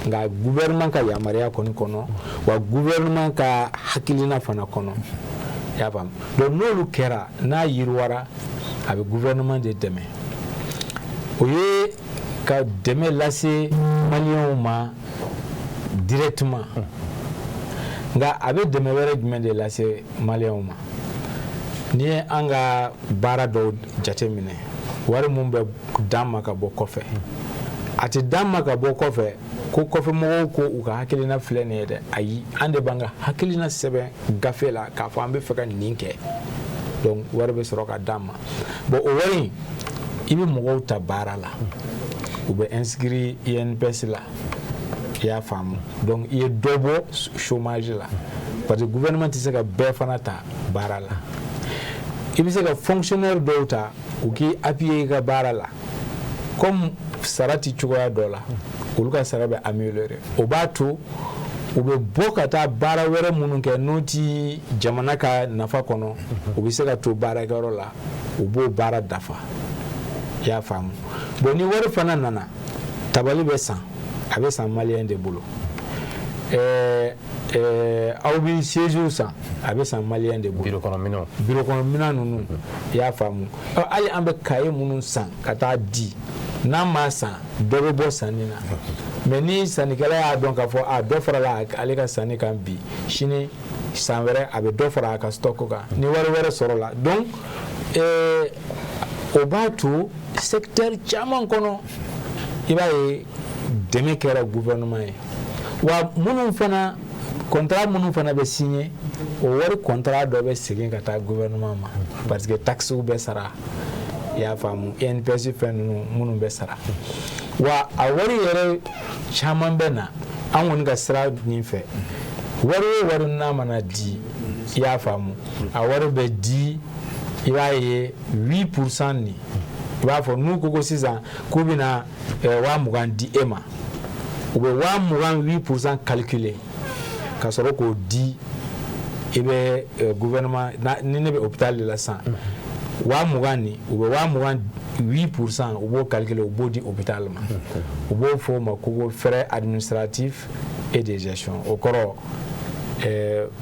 nka gouvernement ka yamaruya kɔni kɔnɔ, wa gouvernement ka hakilina fana kɔnɔ, i y'a faamu. Donc n'olu kɛra, n'a yiriwara, a bɛ gouvernement de dɛmɛ. O ye ka dɛmɛ lase maliyɛnw ma directement. Nka a bɛ dɛmɛ wɛrɛ jumɛn de lase maliyɛnw ma? N'i ye an ka baara dɔw jateminɛ, wari mun bɛ d'an ma ka bɔ kɔfɛ, a tɛ d'an ma ka bɔ kɔfɛ ko kɔfɛmɔgɔw ko u ka hakilina filɛ nin ye dɛ. Ayi, an de b'an ka hakilina sɛbɛn gafe la k'a fɔ an bɛ fɛ ka nin kɛ. Donc wari bɛ sɔrɔ ka d'an ma. Bon, o wari in, i bɛ mɔgɔw ta baara la, u bɛ inscrit INPS la, i y'a faamu? Donc i ye dɔ bɔ chômage la, parce que gouvernement tɛ se ka bɛɛ fana ta baara la. I bɛ se ka fonctionnaire dɔw ta, u k'i appuyer i ka baara la. Comme sara ti cogoya dɔ la, olu ka sara bɛ améliorer. O b'a to u bɛ bɔ ka taa baara wɛrɛ minnu kɛ n'o ti jamana ka nafa kɔnɔ, u bɛ se ka to baarakɛyɔrɔ la, u b'o baara dafa, i y'a faamu? Bon, ni wari fana nana, tabali bɛ san, a bɛ san maliyɛn de bolo. Aw bɛ siège san, a bɛ san maliyɛn de bolo. Biro kɔnɔ minɛnw. Biro kɔnɔ minɛn ninnu, i y'a faamu? Hali an bɛ kaye minnu san ka taa di, n'an m'a san, dɔ bɛ bɔ sanni na. Mais ni sannikɛla y'a dɔn k'a fɔ a dɔ farala ale ka sanni kan bi, sini, san wɛrɛ, a bɛ dɔ fara a ka stock kan ni wari wɛrɛ sɔrɔla. Donc o b'a to secteur caman kɔnɔ, i b'a ye dɛmɛ kɛra gouvernement ye. Wa minnu fana, contrat minnu fana bɛ signé, o wari contrat dɔ bɛ segin ka taa gouvernement ma, parce que taxes bɛ sara, i y'a faamu? INPS fɛn ninnu minnu bɛ sara, wa a wari yɛrɛ caman bɛ na an kɔni ka sira nin fɛ. Wari o wari n'a mana di, i y'a faamu, a wari bɛ di, i b'a ye 8% nin, i b'a fɔ n'u ko ko sisan k'u bɛna 20 000 di e ma, u bɛ 20 000 8% calculer ka sɔrɔ k'o di. I bɛ gouvernement, ni ne bɛ hôpital de la sisan, 20 000 nin, u bɛ 20 000 8%, u b'o calculer, u b'o di hôpital ma. U b'o fɔ o ma ko frais administratif et de gestion. O kɔrɔ,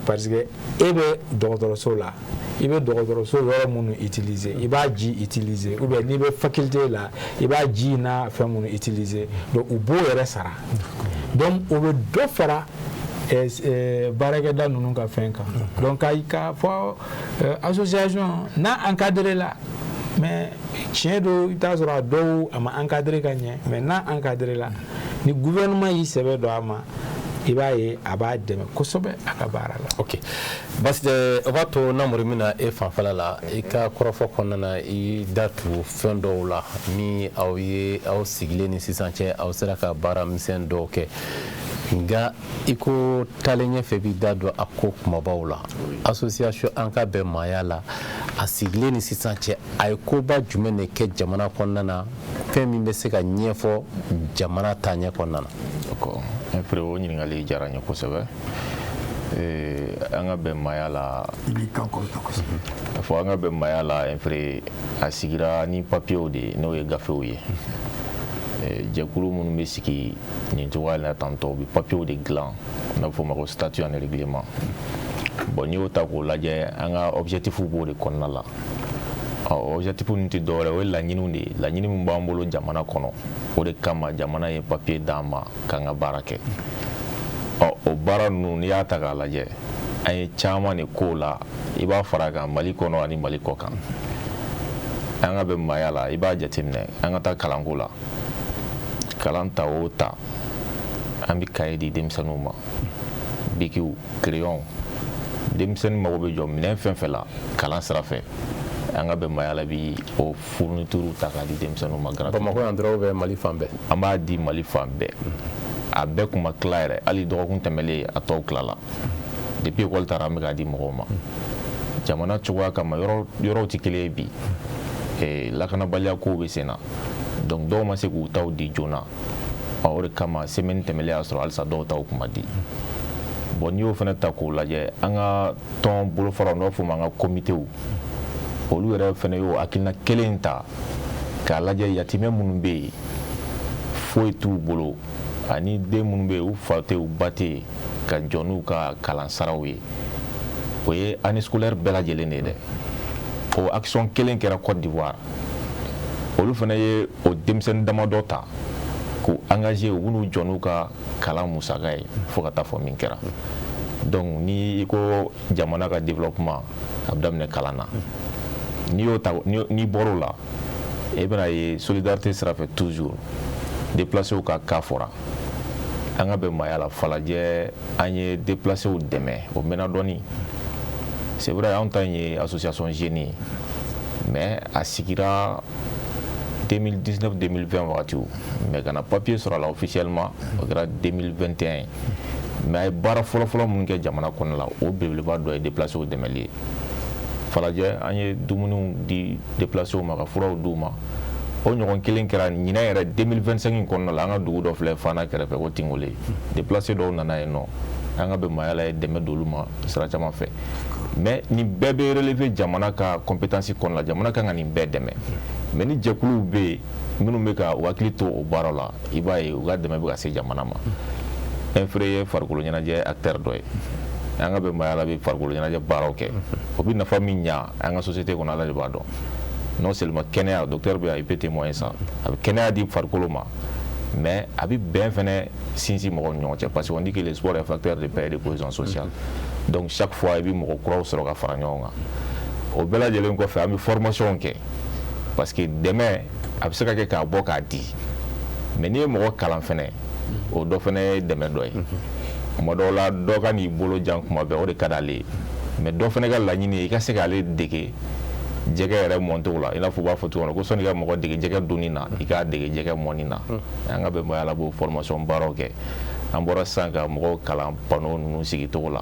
parce que e bɛ dɔgɔtɔrɔso la, i bɛ dɔgɔtɔrɔso yɔrɔ minnu utiliser, i b'a ji utiliser, ou bien n'i bɛ faculté la, i b'a ji n'a fɛn minnu utiliser, donc u b'o yɛrɛ sara. Donc o bɛ dɔ fara baarakɛda ninnu ka fɛn kan. Donc ka fɔ association n'a encadré la, mais tiɲɛ don, i bɛ taa sɔrɔ a dɔw a ma encadré ka ɲɛ, mais n'a encadré la, ni gouvernement y'i sɛbɛ don a ma, i b'a ye a b'a dɛmɛ kosɛbɛ a ka baara la. Ok, basi tɛ. O b'a to Namori min na e fanfɛla la, i ka kɔrɔfɔ kɔnɔna na, i da tugu fɛn dɔw la min aw ye aw sigilen ni sisan cɛ, aw sera ka baara misɛn dɔw kɛ. Nka i ko taalen ɲɛfɛ b'i da don a ko kumabaw la. Association An Ka Bɛn Maaya la, a sigilen ni sisan cɛ, a ye koba jumɛn de kɛ jamana kɔnɔna na, fɛn min bɛ se ka ɲɛfɔ jamana taaɲɛ kɔnɔna na? D'accord, o ɲininkali diyara n ye kosɛbɛ. An ka bɛn maaya la, I b'i kan kɔrɔta kosɛbɛ. A fɔ an ka bɛn maaya la, a sigira ni papiyew de ye, n'o ye gafew ye. Jɛkulu minnu bɛ sigi nin cogoya in na tantɔ, u bɛ papiyew de dilan n'a bɛ f'o ma ko statut ani règlement. Bon, n'i y'o ta k'o lajɛ, an ka objectif b'o de kɔnɔna la. Ɔ, objectif ninnu tɛ dɔwɛrɛ, o ye laɲiniw de ye, laɲini min b'an bolo jamana kɔnɔ. O de kama jamana ye papiye d'an ma k'an ka baara kɛ. Ɔ, o baara ninnu, n'i y'a ta k'a lajɛ, an ye caman de k'o la. I b'a fara a kan Mali kɔnɔ ani Mali kɔ kan. An ka bɛn maaya la, i b'a jateminɛ, an ka taa kalanko la, kalan ta o ta, an bɛ kaye di denmisɛnninw ma, bikiw, crayon. Denmisɛnnin mago bɛ jɔ minɛn fɛn fɛn la kalan sira fɛ, an ka bɛn maaya la bi o fourniture ta k'a di denmisɛnninw ma gratuitement. Bamakɔ yan dɔrɔn bɛ Mali fan bɛɛ? An b'a di Mali fan bɛɛ. A bɛɛ kun ma tila yɛrɛ, hali dɔgɔkun tɛmɛlen a tɔw tilala. Depuis école taara, an bɛ k'a di mɔgɔw ma. Jamana cogoya kama, yɔrɔ yɔrɔw tɛ kelen ye bi, lakanabaliya kow bɛ sen na, donc dɔw ma se k'u taw di joona. Ɔ, o de kama semaine tɛmɛlen y'a sɔrɔ halisa dɔw taw kun ma di. Bon, n'i y'o fana ta k'o lajɛ, an ka tɔn bolofaraw, n'o fɔ ma an ka comitéw, olu yɛrɛ fana y'o hakilina kelen ta k'a lajɛ yatimɛ minnu bɛ yen, foyi t'u bolo, ani den minnu bɛ yen, u fa tɛ, u ba tɛ yen, ka jɔ n'u ka kalansaraw ye. O ye année scolaire bɛɛ lajɛlen de ye dɛ. O action kelen kɛra Côte d'Ivoire. Olu fana ye o denmisɛnnin damadɔ ta k'u engagé, u b'u jɔ n'u ka kalan musaka ye fo ka taa fɔ min kɛra. Donc ni i ko jamana ka développement, a bɛ daminɛ kalan na. N'i y'o ta, n'i bɔr'o la, e bɛna ye solidarité sira fɛ, toujours déplacés ka cas fɔra. An ka bɛn maaya la Falajɛ, an ye déplacés dɛmɛ, o mɛnna dɔɔni. C'est vrai, anw ta in ye association jeune ye, mais a sigira 2019 2020 wagatiw, mais ka na papier sɔrɔ a la officiellement, o kɛra 2021 ye. Mais a ye baara fɔlɔ-fɔlɔ minnu kɛ jamana kɔnɔna la, o belebeleba dɔ ye déplacés dɛmɛli ye. Falajɛ, an ye dumuniw di déplacés ma, ka furaw d'u ma. O ɲɔgɔn kelen kɛra ɲinɛ yɛrɛ 2025 in kɔnɔna la. An ka dugu dɔ filɛ Fana kɛrɛfɛ ko Tingole, déplacé dɔw nana yen nɔ, an ka bɛn maaya ye dɛmɛ d'olu ma sira caman fɛ. Mais nin bɛɛ bɛ relever jamana ka compétence kɔnɔna la. Jamana kan ka nin bɛɛ dɛmɛ, mais ni jɛkuluw bɛ yen minnu bɛ ka u hakili to o baara la, i b'a ye u ka dɛmɛ bɛ ka se jamana ma. Infra ye farikolo ɲɛnajɛ acteur dɔ ye. An ka bɛn maaya la bɛ farikolo ɲɛnajɛ baaraw kɛ, o bɛ nafa min ɲa an ka société kɔnɔ, Ala de b'a dɔn. Non seulement kɛnɛya, docteur bɛ yan, il peut témoigner ça, a bɛ kɛnɛya di farikolo ma, mais a bɛ bɛn fɛnɛ sinsin mɔgɔw ni ɲɔgɔn cɛ, parce qu'on dit que le sport est facteur de paix et de cohésion sociale. Donc chaque fois i bɛ mɔgɔ kuraw sɔrɔ ka fara ɲɔgɔn kan. O bɛɛ lajɛlen kɔfɛ, an bɛ formation kɛ, parce que dɛmɛ a bɛ se ka kɛ k'a bɔ k'a di, mais n'i ye mɔgɔ kalan fɛnɛ, o dɔ fɛnɛ ye dɛmɛ dɔ ye. Kuma dɔw la, dɔ ka n'i bolo jan kuma bɛɛ, o de ka d'ale ye, mais dɔ fɛnɛ ka laɲini ye i ka se k'ale dege jɛgɛ yɛrɛ mɔncogo la. I n'a fɔ u b'a fɔ cogo min na ko sɔnni ka mɔgɔ dege jɛgɛ donni na, i k'a dege jɛgɛ mɔnni na. An ka bɛnbaya la b'o formation baaraw kɛ. An bɔra sisan ka mɔgɔw kalan panneau ninnu sigicogo la.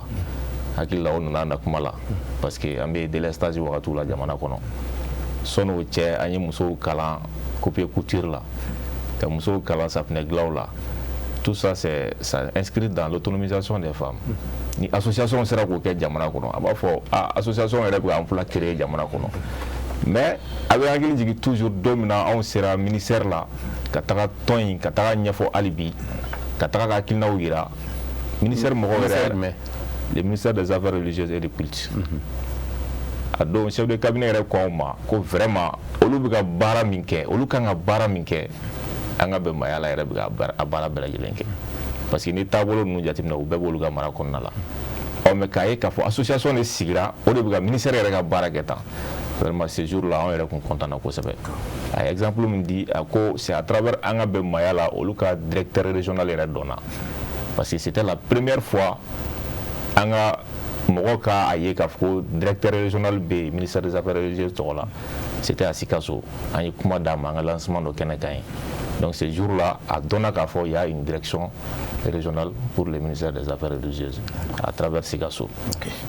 Hakili la o nana na kuma la, parce que an bɛ délestage wagatiw la jamana kɔnɔ. Sɔn'o cɛ, an ye musow kalan copier couture la, ka musow kalan safunɛ dilanw la. Tout ça, c'est ça inscrit dans l'autonomisation des femmes. Ni association sera k'o kɛ jamana kɔnɔ, a b'a fɔ ah, association yɛrɛ bɛ ka emploi créer jamana kɔnɔ. Mais a bɛ hakili jigin toujours don min na anw sera ministère la ka taga tɔn in ka taga ɲɛfɔ, hali bi ka taga ka hakilinaw yira ministère mɔgɔw yɛrɛ, le ministère des Affaires religieuses et du culte. A don, chef de cabinet yɛrɛ ko anw ma ko vraiment, olu bɛ ka baara min kɛ, olu kan ka baara min kɛ, an ka bɛnbaya la yɛrɛ bɛ ka a baara bɛɛ lajɛlen kɛ, parce que ni taabolo ninnu jateminɛ, u bɛɛ b'olu ka mara kɔnɔna la. Ɔ, mais k'a ye k'a fɔ association de sigira, o de bɛ ka ministère yɛrɛ ka baara kɛ tan, vraiment, ce jour là anw yɛrɛ kun content na kosɛbɛ. A ye exemple min di, a ko c'est à travers an ka bɛnbaya la olu ka directeur régional yɛrɛ dɔnna, parce que c'était la première fois an ka mɔgɔ ka a ye k'a fɔ ko directeur régional bɛ yen ministère des Affaires religieuses tɔgɔ la. C'était à Sikasso, an ye kuma d'a ma an ka lancement dɔ kɛnɛ kan ye. Donc ce jour là a dɔnna k'a fɔ il y a une direction régionale pour le ministère des Affaires religieuses à travers Sikasso.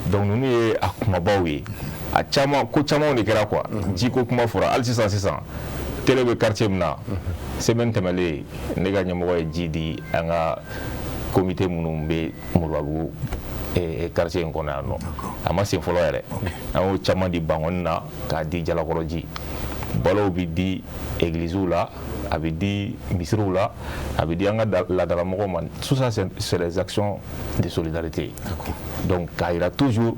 Donc ninnu ye a kumabaw ye. A caman, ko camanw de kɛra quoi. Ji ko kuma fɔra. Hali sisan sisan, télé bɛ quartier min na, semaine tɛmɛlen, ne ka ɲɛmɔgɔ ye ji di an ka comité minnu bɛ Moribabugu quartier in kɔnɔ yan nɔ. A ma sen fɔlɔ yɛrɛ, an y'o caman di Bankɔni na k'a di Jalakɔrɔji. Balow bɛ di églises la, a bɛ di misiriw la, a bɛ di an ka laadalamɔgɔw ma. Tout ça, c'est les actions de solidarité. Donc k'a yira toujours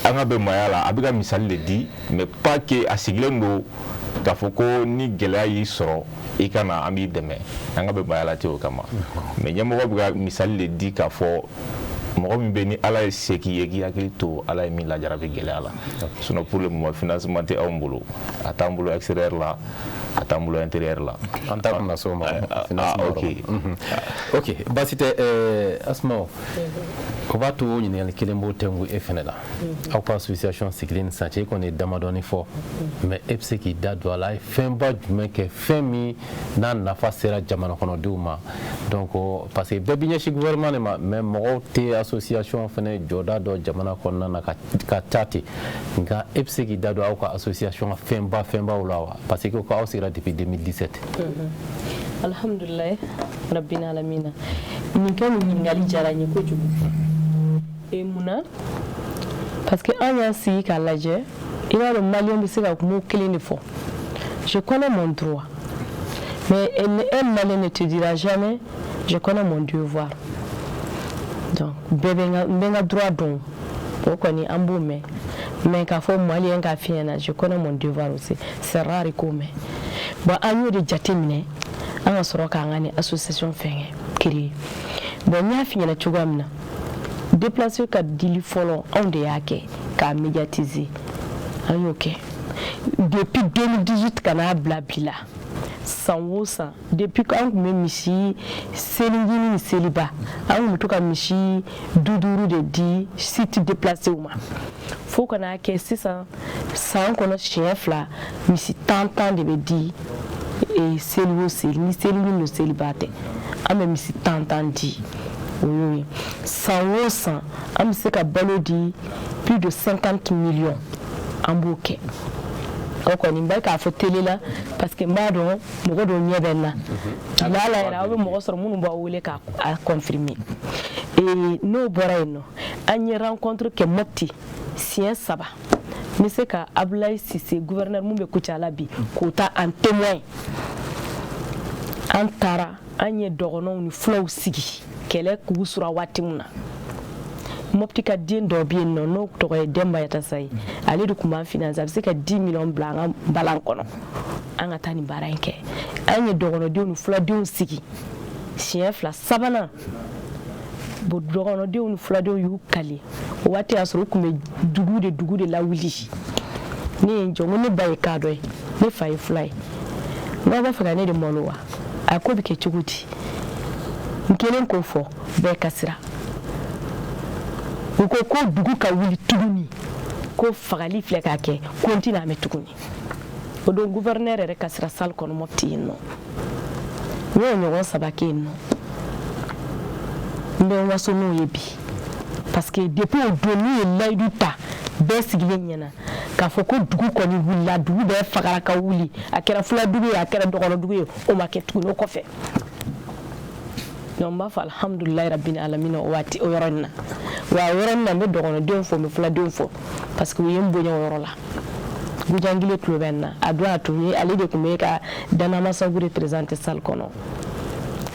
an ka bɛnbaya la, a bɛ ka misali de di, mais pas que a sigilen don k'a fɔ ko ni gɛlɛya y'i sɔrɔ, i ka na, an b'i dɛmɛ. An ka bɛnbaya la tɛ o kama, mais ɲɛmɔgɔ bɛ ka misali de di k'a fɔ mɔgɔ min bɛ ni Ala ye se k'i ye, k'i hakili to Ala ye min lajarabi gɛlɛya la. Sinon, pour le moment, financement tɛ anw bolo, a t'an bolo extérieur la, a t'an bolo intérieur la. An ta kunna s'o ma. Ah, ok. Ok, baasi tɛ. Asma, o b'a to ɲininkali kelen b'o tɛnku e fɛnɛ la. Aw ka association sigilen ni sisan cɛ, e kɔni ye damadɔni fɔ, mais e bɛ se k'i da don a la, a ye fɛnba jumɛn kɛ, fɛn min n'a nafa sera jamana kɔnɔdenw ma? Donc parce que bɛɛ b'i ɲɛsin gouvernement de ma, mais mɔgɔw tɛ association fɛnɛ jɔda dɔ jamana kɔnɔna na ka ca ten. Nka e bɛ se k'i da don aw ka association ka fɛnba fɛnbaw la wa? Parce que ko aw sigira depuis 2017. Alhamdulilayi rabbil alamina. Nin kɛ nin ɲininkali diyara n ye kojugu. E munna? Parce que an y'an sigi k'a lajɛ, i b'a dɔn, maliyɛn bɛ se ka kuma kelen de fɔ: je connais mon droit, mais un Malien ne te dira jamais je connais mon devoir. Donc bɛɛ bɛ n ka, n bɛ n ka droit dɔn, o kɔni an b'o mɛn, mais k'a fɔ maliyɛn k'a f'i ɲɛna je connais mon devoir aussi, c'est rare i k'o mɛn. Bon, an y'o de jateminɛ, an ka sɔrɔ k'an ka nin association fɛngɛ créer. Bon, n y'a f'i ɲɛna cogoya min na, Déplacé ka dili fɔlɔ, anw de y'a kɛ k'a médiatiser. An y'o kɛ depuis 2018 ka n'a bila bi la. San o san, depuis an tun bɛ misi selijini ni seliba, an tun bɛ to ka misi du duuru de di site déplacé ma, fo ka n'a kɛ sisan san kɔnɔ siɲɛ fila, misi 10 10 de bɛ di. Seli o seli, ni seli ni seliba tɛ, an bɛ misi 10 10 di. O y'o ye. San o san, an bɛ se ka balo di, plus de 50 millions, an b'o kɛ. O kɔni n bɛ k'a fɔ télé la parce que n b'a dɔn mɔgɔ dɔw ɲɛ bɛ n na. Lala yɛrɛ, aw bɛ mɔgɔ sɔrɔ minnu b'aw wele k'a confirmer. N'o bɔra yen nɔ, an ye rencontre kɛ Mopti siɲɛ saba. N bɛ se ka Abdoulaye Cissé, gouverneur mun bɛ Kucala bi, k'o ta en témoin. An taara, an ye dɔgɔnɔw ni fulaw sigi kɛlɛ k'u sɔrɔ waati min na. Mopti ka den dɔ bɛ yen nɔ, n'o tɔgɔ ye Demba Yatasa ye, ale de tun b'an financer. A bɛ se ka 10 millions bila an ka balan kɔnɔ, an ka taa nin baara in kɛ. An ye dɔgɔnɔdenw ni fuladenw sigi siɲɛ fila. Sabanan, bon, dɔgɔnɔdenw ni fuladenw y'u kali. O waati y'a sɔrɔ u tun bɛ dugu de lawuli. Ne ye n jɔ, n ko ne ba ye kadɔ ye, ne fa ye fula ye, n ko aw b'a fɛ ka ne de malo wa? A ko bɛ kɛ cogo di? N kelen k'o fɔ, bɛɛ kasira. U ko ko dugu ka wuli tuguni, ko fagali filɛ k'a kɛ, ko n tɛna mɛn tuguni. O don, gouverneur yɛrɛ kasira salle kɔnɔ Mopti yen nɔ. N y'o ɲɔgɔn saba kɛ yen nɔ. N bɛ n waso n'o ye bi parce que depuis o don, n'u ye layidu ta bɛɛ sigilen ɲɛna k'a fɔ ko dugu kɔni wulila, dugu bɛɛ fagara ka wuli, a kɛra fuladugu ye, a kɛra dɔgɔnɔdugu ye, o ma kɛ tuguni o kɔfɛ. Donc n b'a fɔ alhamdulilayi rabbil alamina o waati, o yɔrɔnin na. Wa o yɔrɔnin na, n bɛ dɔgɔnɔdenw fo, n bɛ fuladenw fo parce que u ye n bonya o yɔrɔ la. Gujangile tulo bɛ n na. A don, a tun ye ale de tun bɛ ka Danamasagu représenter salle kɔnɔ.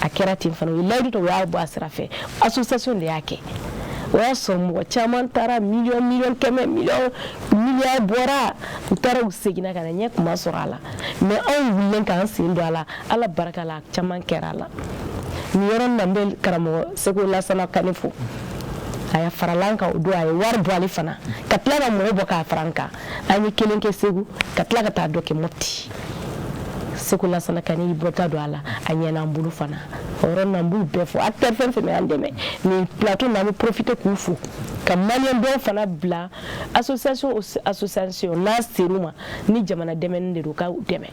A kɛra ten fana, u ye layidu ta, u y'a bɔ a sira fɛ. Association de y'a kɛ. O y'a sɔrɔ mɔgɔ caman taara, miliyɔn miliyɔn kɛmɛ, miliyɔn miliyari bɔra. U taara, u seginna ka na, ɲɛ kuma sɔrɔ a la. Mais anw wulilen k'an sen don a la, Ala barika la, caman kɛra a la. Nin yɔrɔnin na, n bɛ karamɔgɔ Seko Lasana Kane fo. A ya farala an kan o don, a ye wari bɔ ale fana ka tila ka mɔgɔ bɔ k'a fara an kan. An ye kelen kɛ Segu, ka tila ka taa dɔ kɛ Mopti. Seko Lasana Kane y'i bɔta don a la, a ɲɛna an bolo fana. O yɔrɔnin na, n b'u bɛɛ fo, acteur fɛn fɛn bɛ y'an dɛmɛ nin plateau na. An bɛ profiter k'u fo, ka maliyɛn dɔw fana bila association o association n'a ser'u ma ni jamana dɛmɛni de don, k'u dɛmɛ.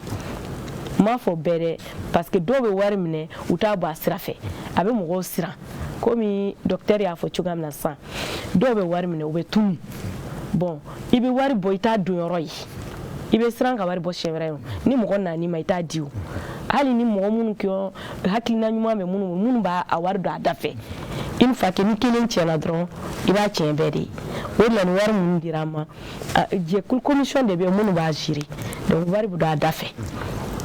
N m'a fɔ bɛɛ dɛ, parce que dɔw bɛ wari minɛ, u t'a bɔ a sira fɛ, a bɛ mɔgɔw siran. Komi docteur y'a fɔ cogoya min na sisan, dɔw bɛ wari minɛ, u bɛ tunu. Bon, i bɛ wari bɔ, i t'a don yɔrɔ ye, i bɛ siran ka wari bɔ siɲɛ wɛrɛ. Ni mɔgɔ nan'i ma, i t'a di. O hali ni mɔgɔ minnu kɛ hakilina ɲuman bɛ minnu minnu b'a a wari don a da fɛ, une fois que ni kelen tiɲɛna dɔrɔn, i b'a tiɲɛ bɛɛ de ye. O de la, ni wari minnu dira an ma, jɛkulu commission de bɛ yen minnu b'a gérer. Donc wari bɛ don a da fɛ.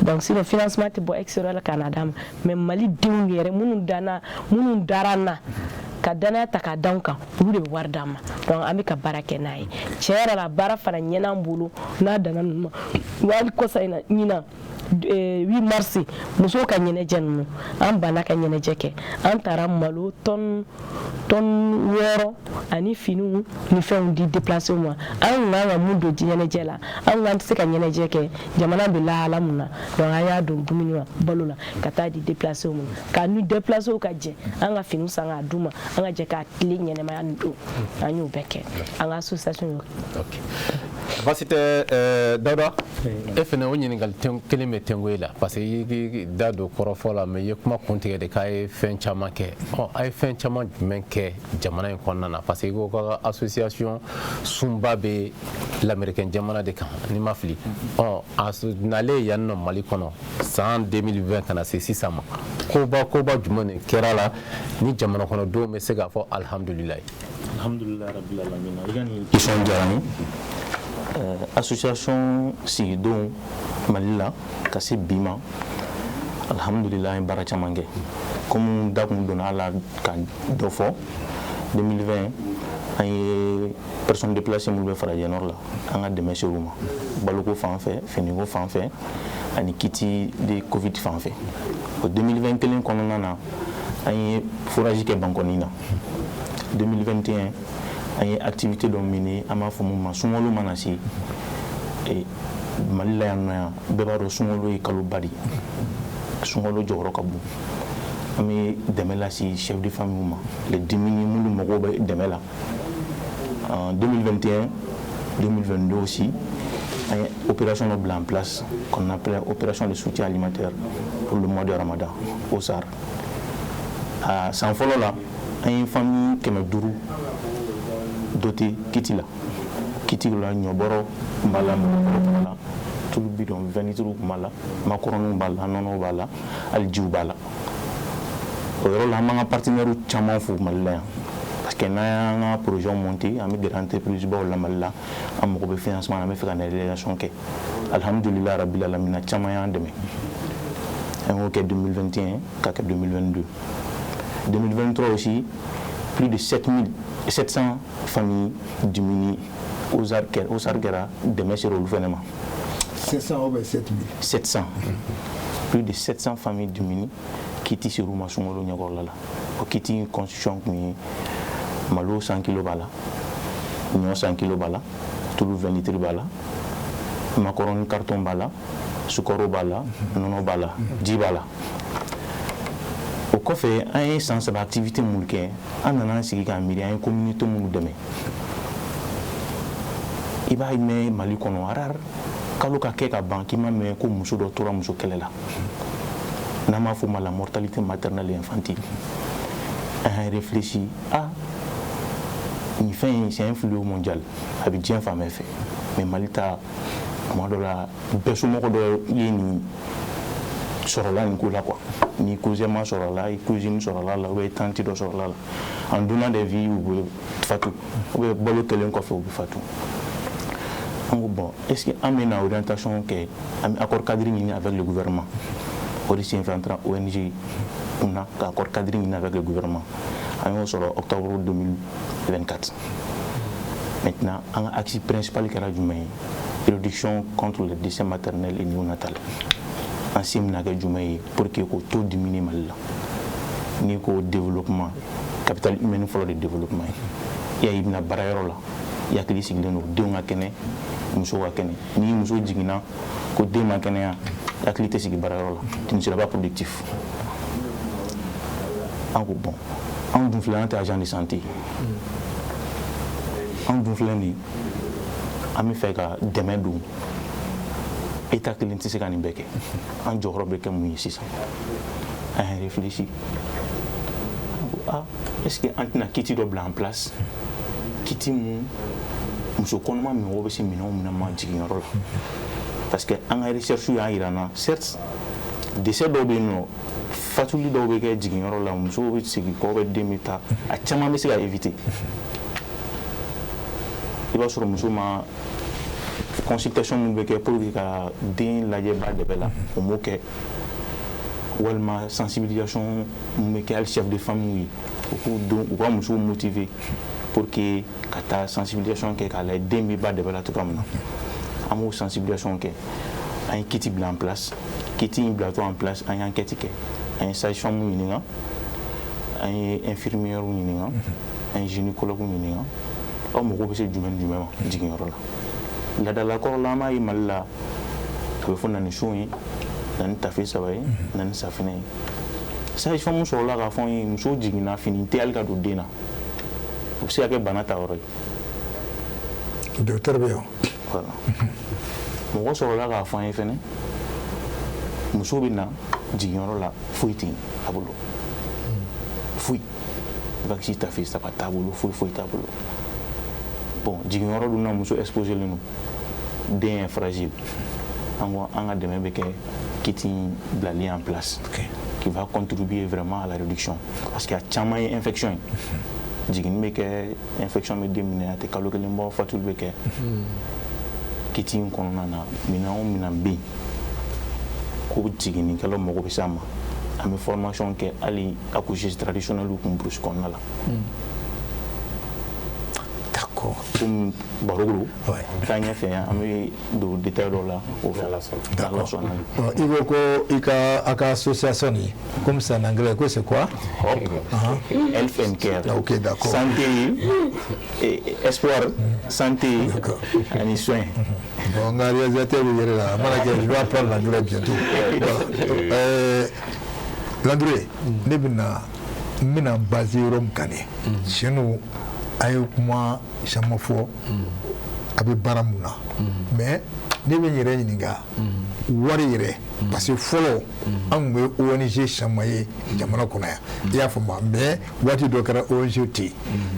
Donc sinon, financement tɛ bɔ extérieur la ka na d'a ma. Mais Mali denw yɛrɛ minnu danna, minnu dara an na ka danaya ta k'a d'anw kan, olu de bɛ wari d'an ma. Donc an bɛ ka baara kɛ n'a ye. Tiɲɛ yɛrɛ la, baara fana ɲɛna an bolo n'a danna ninnu ma. Wa hali kɔsa in na, ɲinan 8 mars, musow ka ɲɛnajɛ ninnu, an banna ka ɲɛnajɛ kɛ. An taara malo tɔni 6 ani finiw ni fɛnw di déplacé ma. An kun kan ka mun don ɲɛnajɛ la, an kun an tɛ se ka ɲɛnajɛ kɛ, jamana bɛ lahala mun na. Donc an y'a don dumuni ma, balo la, ka taa di déplacé ma, ka ni déplacé ka jɛ an ka finiw san k'a d'u ma, an ka jɛ k'a tile ɲɛnɛmaya nin don. An y'o bɛɛ kɛ, an ka association y'o. Baasi tɛ. Dawuda, e fana, o ɲininkali kelen bɛ tengo e la parce que i y'i da don kɔrɔfɔ la, mais i ye kuma kuntigɛ de k'a ye fɛn caman kɛ. Ɔ, a ye fɛn caman jumɛn kɛ jamana in kɔnɔna na? Parce que i ko k'a ka association sunba bɛ lamɛrikɛn jamana de kan, ni ma fili. Ɔ, a nalen yan nɔ Mali kɔnɔ san 2020 ka na se sisan ma, koba koba jumɛn de kɛra la ni jamana kɔnɔdenw bɛ se k'a fɔ alihamudulilayi? Alhamdulilayi rabbil alamin. I ka nin question diyara n ye. Association sigidon Mali la ka se bi ma, alhamdulilayi, an ye baara caman kɛ. Komi da kun donna a la ka dɔ fɔ, 2020, an ye personnes déplacées minnu bɛ Farajɛ Nord la, an ka dɛmɛ ser'u ma baloko fan fɛ, finiko fan fɛ ani kit de Covid fan fɛ. O 2020 kelen kɔnɔna na, an ye forage kɛ Bankɔni na. 2021, an ye activité dɔ mené, an b'a fɔ mun ma, sunkalo mana se Mali la yan nɔ yan, bɛɛ b'a dɔn sunkalo ye kaloba de ye, sunkalo jɔyɔrɔ ka bon. An bɛ dɛmɛ lase chef de famille ma, les démunis, minnu mago bɛ dɛmɛ la. En 2021, 2022 aussi, an ye opération dɔ bila en place qu'on appelle opération de soutien alimentaire pour le mois de Ramadan, OSAR. A san fɔlɔ la, an ye famille 500 doté kit la. Kit la, ɲɔbɔrɔ tun b'a la, mɔgɔkɔrɔ tun b'a la, tulu bidon 20 litres tun b'a la, makɔrɔniw b'a la, nɔnɔw b'a la, hali jiw b'a la. O yɔrɔ la, an b'an ka partenaires caman fo Mali la yan, parce que n'an y'an ka projet monté, an bɛ gɛrɛ entreprise baw la Mali la, an mago bɛ financement na, an bɛ fɛ ka na réalisation kɛ. Alhamdulilah rabil alamina, caman y'an dɛmɛ. An y'o kɛ 2021 ka kɛ 2022. 2023 aussi, plus de 7700 familles démunies, OSAR kɛra, OSAR kɛra, dɛmɛ sera olu fɛnɛ ma. 700 ou bien 7000? 700, plus de 700 familles démunies, kit ser'u ma sunkalo ɲɛkɔrɔla la. O kit in constitution kun ye malo 100 kilo b'a la, ɲɔ 100 kilo b'a la, tulu 20 litres b'a la, macaroni carton b'a la, sukaro b'a la, nɔnɔ b'a la, ji b'a la. O kɔfɛ, an ye san 3 activité minnu kɛ, an nana an sigi k'an miiri, an ye communauté minnu dɛmɛ. I b'a mɛn Mali kɔnɔ, rare kalo ka kɛ ka ban k'i ma mɛn ko muso dɔ tora muso kɛlɛ la, n'an b'a fɔ o ma la mortalité maternelle et infantile. An y'an réfléchi, ah, nin fɛn in, c'est un fléau mondial, a bɛ diɲɛ fan bɛɛ fɛ, mais Mali ta, tuma dɔ la, bɛɛ somɔgɔ dɔ ye nin sɔrɔla nin ko la quoi. Ni cousin ma sɔrɔla, i cousine sɔrɔla la, ou bien tante dɔ sɔrɔla la, en donnant des vies, u bɛ fatu, ou bien balo kɛlen kɔfɛ, u bɛ fatu. An ko bon, est ce que an bɛna orientation kɛ, an bɛ accord cadre ɲini avec le gouvernement. O de senfɛ, an taara ONG kunna ka accord cadre ɲini avec le gouvernement. An y'o sɔrɔ octobre 2024. Maintenant, an ka axe principal kɛra jumɛn ye? Réduction contre le décès maternel et néonatal. An se bɛna kɛ jumɛn ye pour que k'o taux diminuer Mali la? N'i ko développement, capital humain fɔlɔ de développement ye. I y'a ye, i bɛna baarayɔrɔ la, i hakili sigilen don, denw ka kɛnɛ, muso ka kɛnɛ. Ni muso jiginna ko den ma kɛnɛya, hakili tɛ sigi baarayɔrɔ la, tu ne seras pas productif. An ko bon, anw dun filɛ, an tɛ agent de santé, anw dun filɛ nin ye, an bɛ fɛ ka dɛmɛ don, État kelen tɛ se ka nin bɛɛ kɛ. An jɔyɔrɔ bɛ kɛ mun ye sisan? An y'a réfléchi, an ko ah, est ce que an tɛna kit dɔ bila en place, kit mun muso kɔnɔma mago bɛ se minɛn o minɛn ma jiginyɔrɔ la? Parce que an ka recherche y'a jira n na, certes, décès dɔw bɛ yen nɔ, fatuli dɔw bɛ kɛ jiginyɔrɔ la, musow bɛ segin kɔ, bɛ den bɛ taa, a caman bɛ se ka éviter. I b'a sɔrɔ muso ma consultation mun bɛ kɛ pour que ka den lajɛ ba dɛbɛ la, o m'o kɛ, walima sensibilisation mun bɛ kɛ hali chef de famille ye, u k'u don u ka musow motiver pour que ka taa sensibilisation kɛ k'a lajɛ den bɛ ba dɛbɛ la cogoya min na. An b'o sensibilisation kɛ. An ye kit bila en place. Kit in bilatɔ en place, an ye enquête kɛ, an ye sage-femme ɲininka, an ye infirmière ɲininka, an ye gynécologue ɲininka: aw mago bɛ se jumɛn ni jumɛn ma jiginyɔrɔ la? Laadalakɔrɔ la, an b'a ye Mali la, a bɛ fɔ na ni son ye, na ni tafe saba ye, na ni safinɛ ye. Sage-femme sɔrɔla k'a fɔ an ye, muso jiginna, fini tɛ hali ka don den na, o bɛ se ka kɛ bana ta yɔrɔ ye. Docteur bɛ yan. Voilà. Mɔgɔ sɔrɔla k'a fɔ an ye fɛnɛ, muso bɛ na jiginyɔrɔ la, foyi tɛ yen a bolo, foyi, valise tafe saba t'a bolo, foyi foyi t'a bolo. Bon, jiginyɔrɔ dun na, muso exposé len don, den est fragile. An ko an ka dɛmɛ bɛ kɛ kit in bilali en place qui va contribuer vraiment à la réduction, parce que a caman ye infection ye. Jiginni bɛ kɛ, infection bɛ den minɛ, a tɛ kalo kelen bɔ, fatuli bɛ kɛ. Kit in kɔnɔna na, minɛn o minɛn bɛ yen ko jiginnikɛlaw mago bɛ s'a ma, an bɛ formation kɛ hali accoucheuse traditionnelle kun brousse kɔnɔna la. D'accord. Komi baro don, taa ɲɛfɛ, an bɛ don détail dɔw la o fɛ, n'Ala sɔnna. I ko ko i ka a ka association nin, comme c'est en anglais, ko c'est quoi? Hope Health and Care. Ok, d'accord. Santé et espoir, santé ani soin. Bon, n ka réalisateur bɛ yɛrɛ la, a mana kɛ, je vais apprendre l'anglais bientôt. Voilà. Landure, ne bɛna n bɛna basé yɔrɔ min kan dɛ, tiɲɛ don, a ye kuma caman fɔ a bɛ baara mun na, mais ne bɛ n yɛrɛ ɲininka wari yɛrɛ, parce que fɔlɔ an tun bɛ ONG caman ye jamana kɔnɔ yan, i y'a faamu, mais waati dɔ kɛra ONG tɛ yen.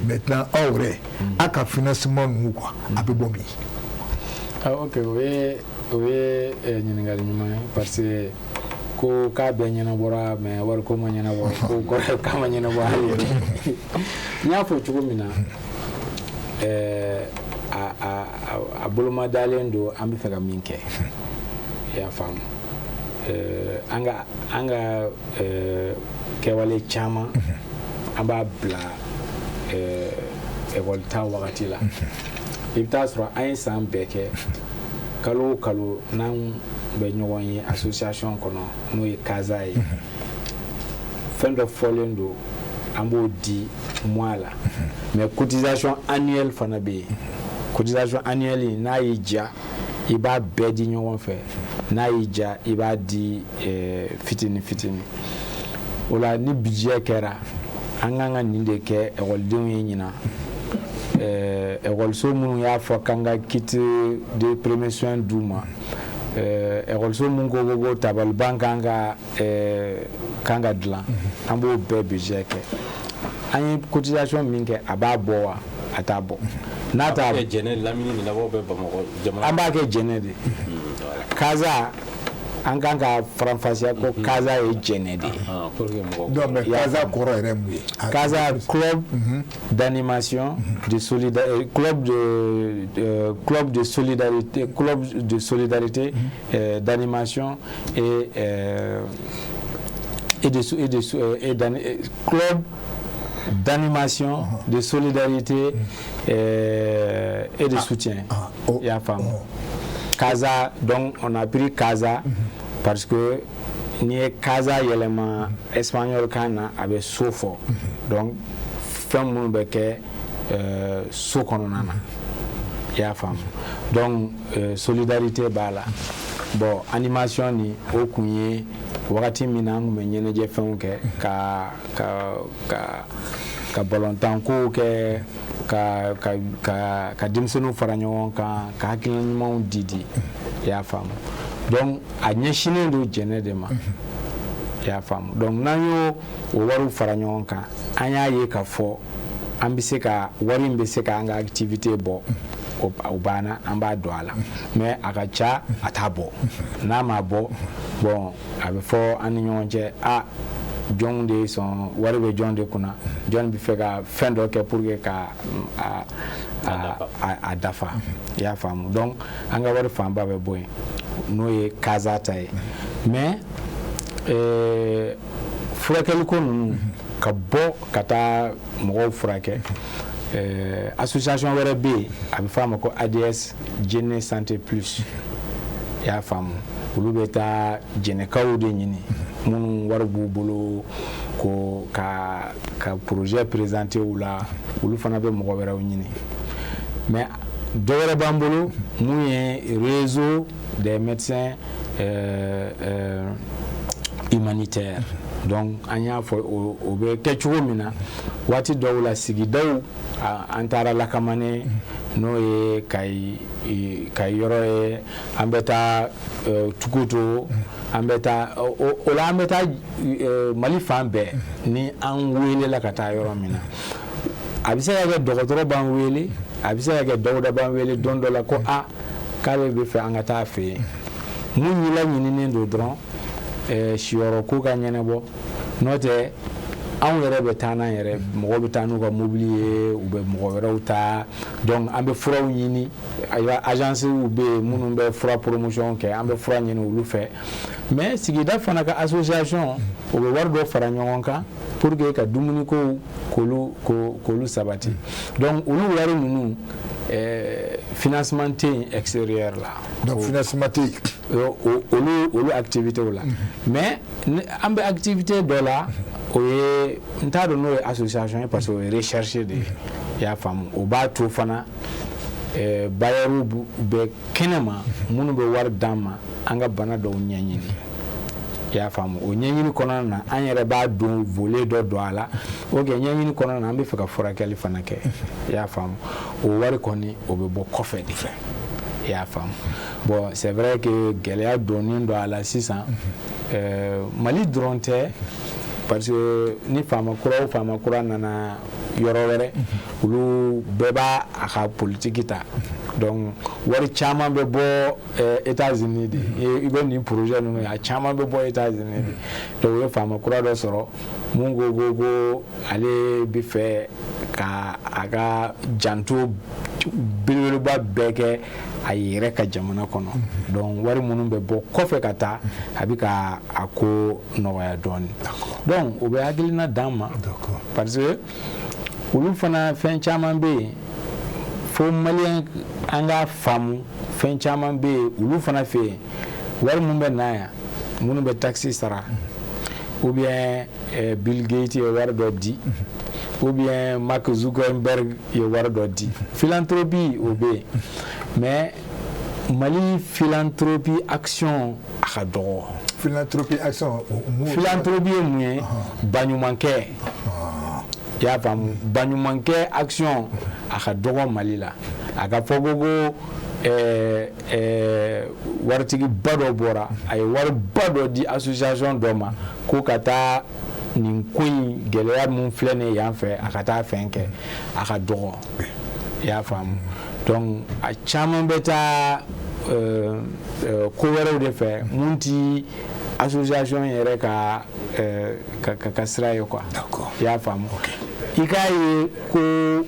Maintenant, aw yɛrɛ, aw ka financement ninnu quoi, a bɛ bɔ min? Ah, ok, o ye ɲininkali ɲuman ye, parce que ko k'a bɛɛ ɲɛnabɔra, mais wariko ma ɲɛnabɔ, ko kɔrɔ k'a ma ɲɛnabɔ hali yɛrɛ. N y'a fɔ cogo min na, a bolomadalen don, an bɛ fɛ ka min kɛ, i y'a faamu, an ka kɛwale caman, an b'a bila ekɔli ta wagati la. I bɛ taa sɔrɔ an ye san bɛɛ kɛ, kalo o kalo, n'an bɛ ɲɔgɔn ye association kɔnɔ, n'o ye CASA ye, fɛn dɔ fɔlen don, an b'o di mois la, mais cotisation annuelle fana bɛ yen. Cotisation annuelle in, n'a y'i diya, i b'a bɛɛ di ɲɔgɔn fɛ, n'a y'i diya, i b'a di fitinin fitinin. O la, ni budget kɛra, an kan ka nin de kɛ ekɔlidenw ye ɲinan, ekɔliso minnu y'a fɔ k'an ka kit de premier soin d'u ma, ekɔliso mun ko tabaliban kan ka dilan, an b'o bɛɛ budget kɛ. An ye cotisation min kɛ, a b'a bɔ wa a t'a bɔ? N'a t'a kɛ Jɛnɛ lamini nin labɔ bɛ Bamakɔ jamana. An b'a kɛ Jɛnɛ de. CASA, an kan ka faranfasiya ko CASA ye Jɛnɛ de ye. Ah, pour que mɔgɔ Donc, mais CASA kɔrɔ yɛrɛ mun ye? CASA, club d'animation de solidarité, club de solidarité, club de solidarité d'animation et de et de et club d'animation de solidarité et de soutien. Ah, oh, I y'a faamu. Oh. CASA, donc on a pris CASA parce que n'i ye CASA yɛlɛma espagnol kan na, a bɛ so fɔ. Donc fɛn minnu bɛ kɛ so kɔnɔna na, i y'a faamu. Donc solidarité b'a la. Bon, animation ni o kun ye wagati min na, an kun bɛ ɲɛnajɛ fɛnw kɛ, ka balontan kow kɛ, ka denmisɛnninw fara ɲɔgɔn kan, ka hakilina ɲumanw di di, i y'a faamu. Donc a ɲɛsinnen don Jɛnɛ de ma, i y'a faamu. Donc n'an y'o o wariw fara ɲɔgɔn kan, an y'a ye k'a fɔ an bɛ se ka wari in bɛ se k'an ka activité bɔ, o banna, an b'a don a la. Mais a ka ca, a t'a bɔ. N'a ma bɔ, bon, a bɛ fɔ an ni ɲɔgɔn cɛ, a jɔn de sɔn, wari bɛ jɔn de kunna, jɔn bɛ fɛ ka fɛn dɔ kɛ pour que ka a dafa, i y'a faamu. Donc an ka wari fanba bɛ bɔ yen, n'o ye CASA ta ye. Mais furakɛliko ninnu, ka bɔ ka taa mɔgɔw furakɛ, association wɛrɛ bɛ yen, a bɛ fɔ a ma ko ADS Jɛnɛ Santé Plus, i y'a faamu. Olu bɛ taa jɛnɛkaw de ɲini, minnu wari b'u bolo, ko ka projet présenter u la, olu fana bɛ mɔgɔ wɛrɛw ɲini. Mais dɔ wɛrɛ b'an bolo, mun ye réseau des médecins humanitaires. Donc an y'a fɔ, o bɛ kɛ cogo min na, waati dɔw la, sigidaw, an taara Lakamane, n'o ye Kayi Kayi yɔrɔ ye, an bɛ taa Tukuto, an bɛ taa o la, an bɛ taa Mali fan bɛɛ. Ni an welela ka taa yɔrɔ min na, a bɛ se ka kɛ dɔgɔtɔrɔ b'an wele, a bɛ se ka kɛ Dawuda b'an wele don dɔ la ko a k'ale bɛ fɛ an ka taa a fɛ yen. Mun laɲininen don dɔrɔn, siyɔrɔ ko ka ɲɛnabɔ. N'o tɛ, anw yɛrɛ bɛ taa n'an yɛrɛ, mɔgɔw bɛ taa n'u ka mobili ye, u bɛ mɔgɔ wɛrɛw ta. Donc an bɛ furaw ɲini, ayiwa, agence bɛ yen minnu bɛ fura promotion kɛ, an bɛ fura ɲini olu fɛ. Mais sigida fana ka association, o bɛ wari dɔ fara ɲɔgɔn kan pour que ka dumunikow k'olu sabati. Donc olu wari ninnu, financement tɛ yen extérieur la. Donc financement tɛ yen olu activités la. Mais an bɛ activité dɔ la, o ye, n t'a dɔn n'o ye association ye, parce que o ye recherche de ye, i y'a faamu. O b'a to fana bailleurs bɛ kɛnɛma minnu bɛ wari d'an ma an ka bana dɔw ɲɛɲini, i y'a faamu. O ɲɛɲini kɔnɔna na, an yɛrɛ b'a don volet dɔ don a la. Ok, ɲɛɲini kɔnɔna na, an bɛ fɛ ka furakɛli fana kɛ, i y'a faamu. O wari kɔni, o bɛ bɔ kɔfɛ de, i y'a faamu. Bon, c'est vrai que gɛlɛya donnen don a la sisan, Mali dɔrɔn tɛ, parce que ni faama kura o faama kura nana yɔrɔ wɛrɛ, olu bɛɛ b'a a ka politiki ta. Donc wari caman bɛ bɔ États-Unis de. I bɛ nin projet ninnu ye, a caman bɛ bɔ États-Unis de. Donc u ye faama kura dɔ sɔrɔ mun ko ale bɛ fɛ ka a ka janto belebeleba bɛɛ kɛ a yɛrɛ ka jamana kɔnɔ. Donc wari minnu bɛ bɔ kɔfɛ ka taa, a bɛ ka a ko nɔgɔya dɔɔnin. Donc o bɛ hakilina d'an ma, parce que olu fana, fɛn caman bɛ yen fo maliyɛn an k'a faamu. Fɛn caman bɛ yen olu fana fɛ yen, wari mun bɛ na yan, minnu bɛ taxe sara, ou bien Bill Gates ye wari dɔ di, ou bien Mark Zuckerberg ye wari dɔ di, philanthropie o bɛ yen. Mais Mali philanthropie action a ka dɔgɔ. Philanthropie action? Philanthropie ye mun ye? Baɲumankɛ, i y'a faamu. Baɲumankɛ action a ka dɔgɔ Mali la. A ka fɔ ko waritigiba dɔ bɔra, a ye wariba dɔ di association dɔ ma ko ka taa nin ko in gɛlɛya mun filɛ nin ye yan fɛ, a ka taa fɛn kɛ, a ka dɔgɔ, i y'a faamu. Donc a caman bɛ taa ko wɛrɛw de fɛ mun ti association yɛrɛ ka sira ye quoi, i y'a faamu. I k'a ye ko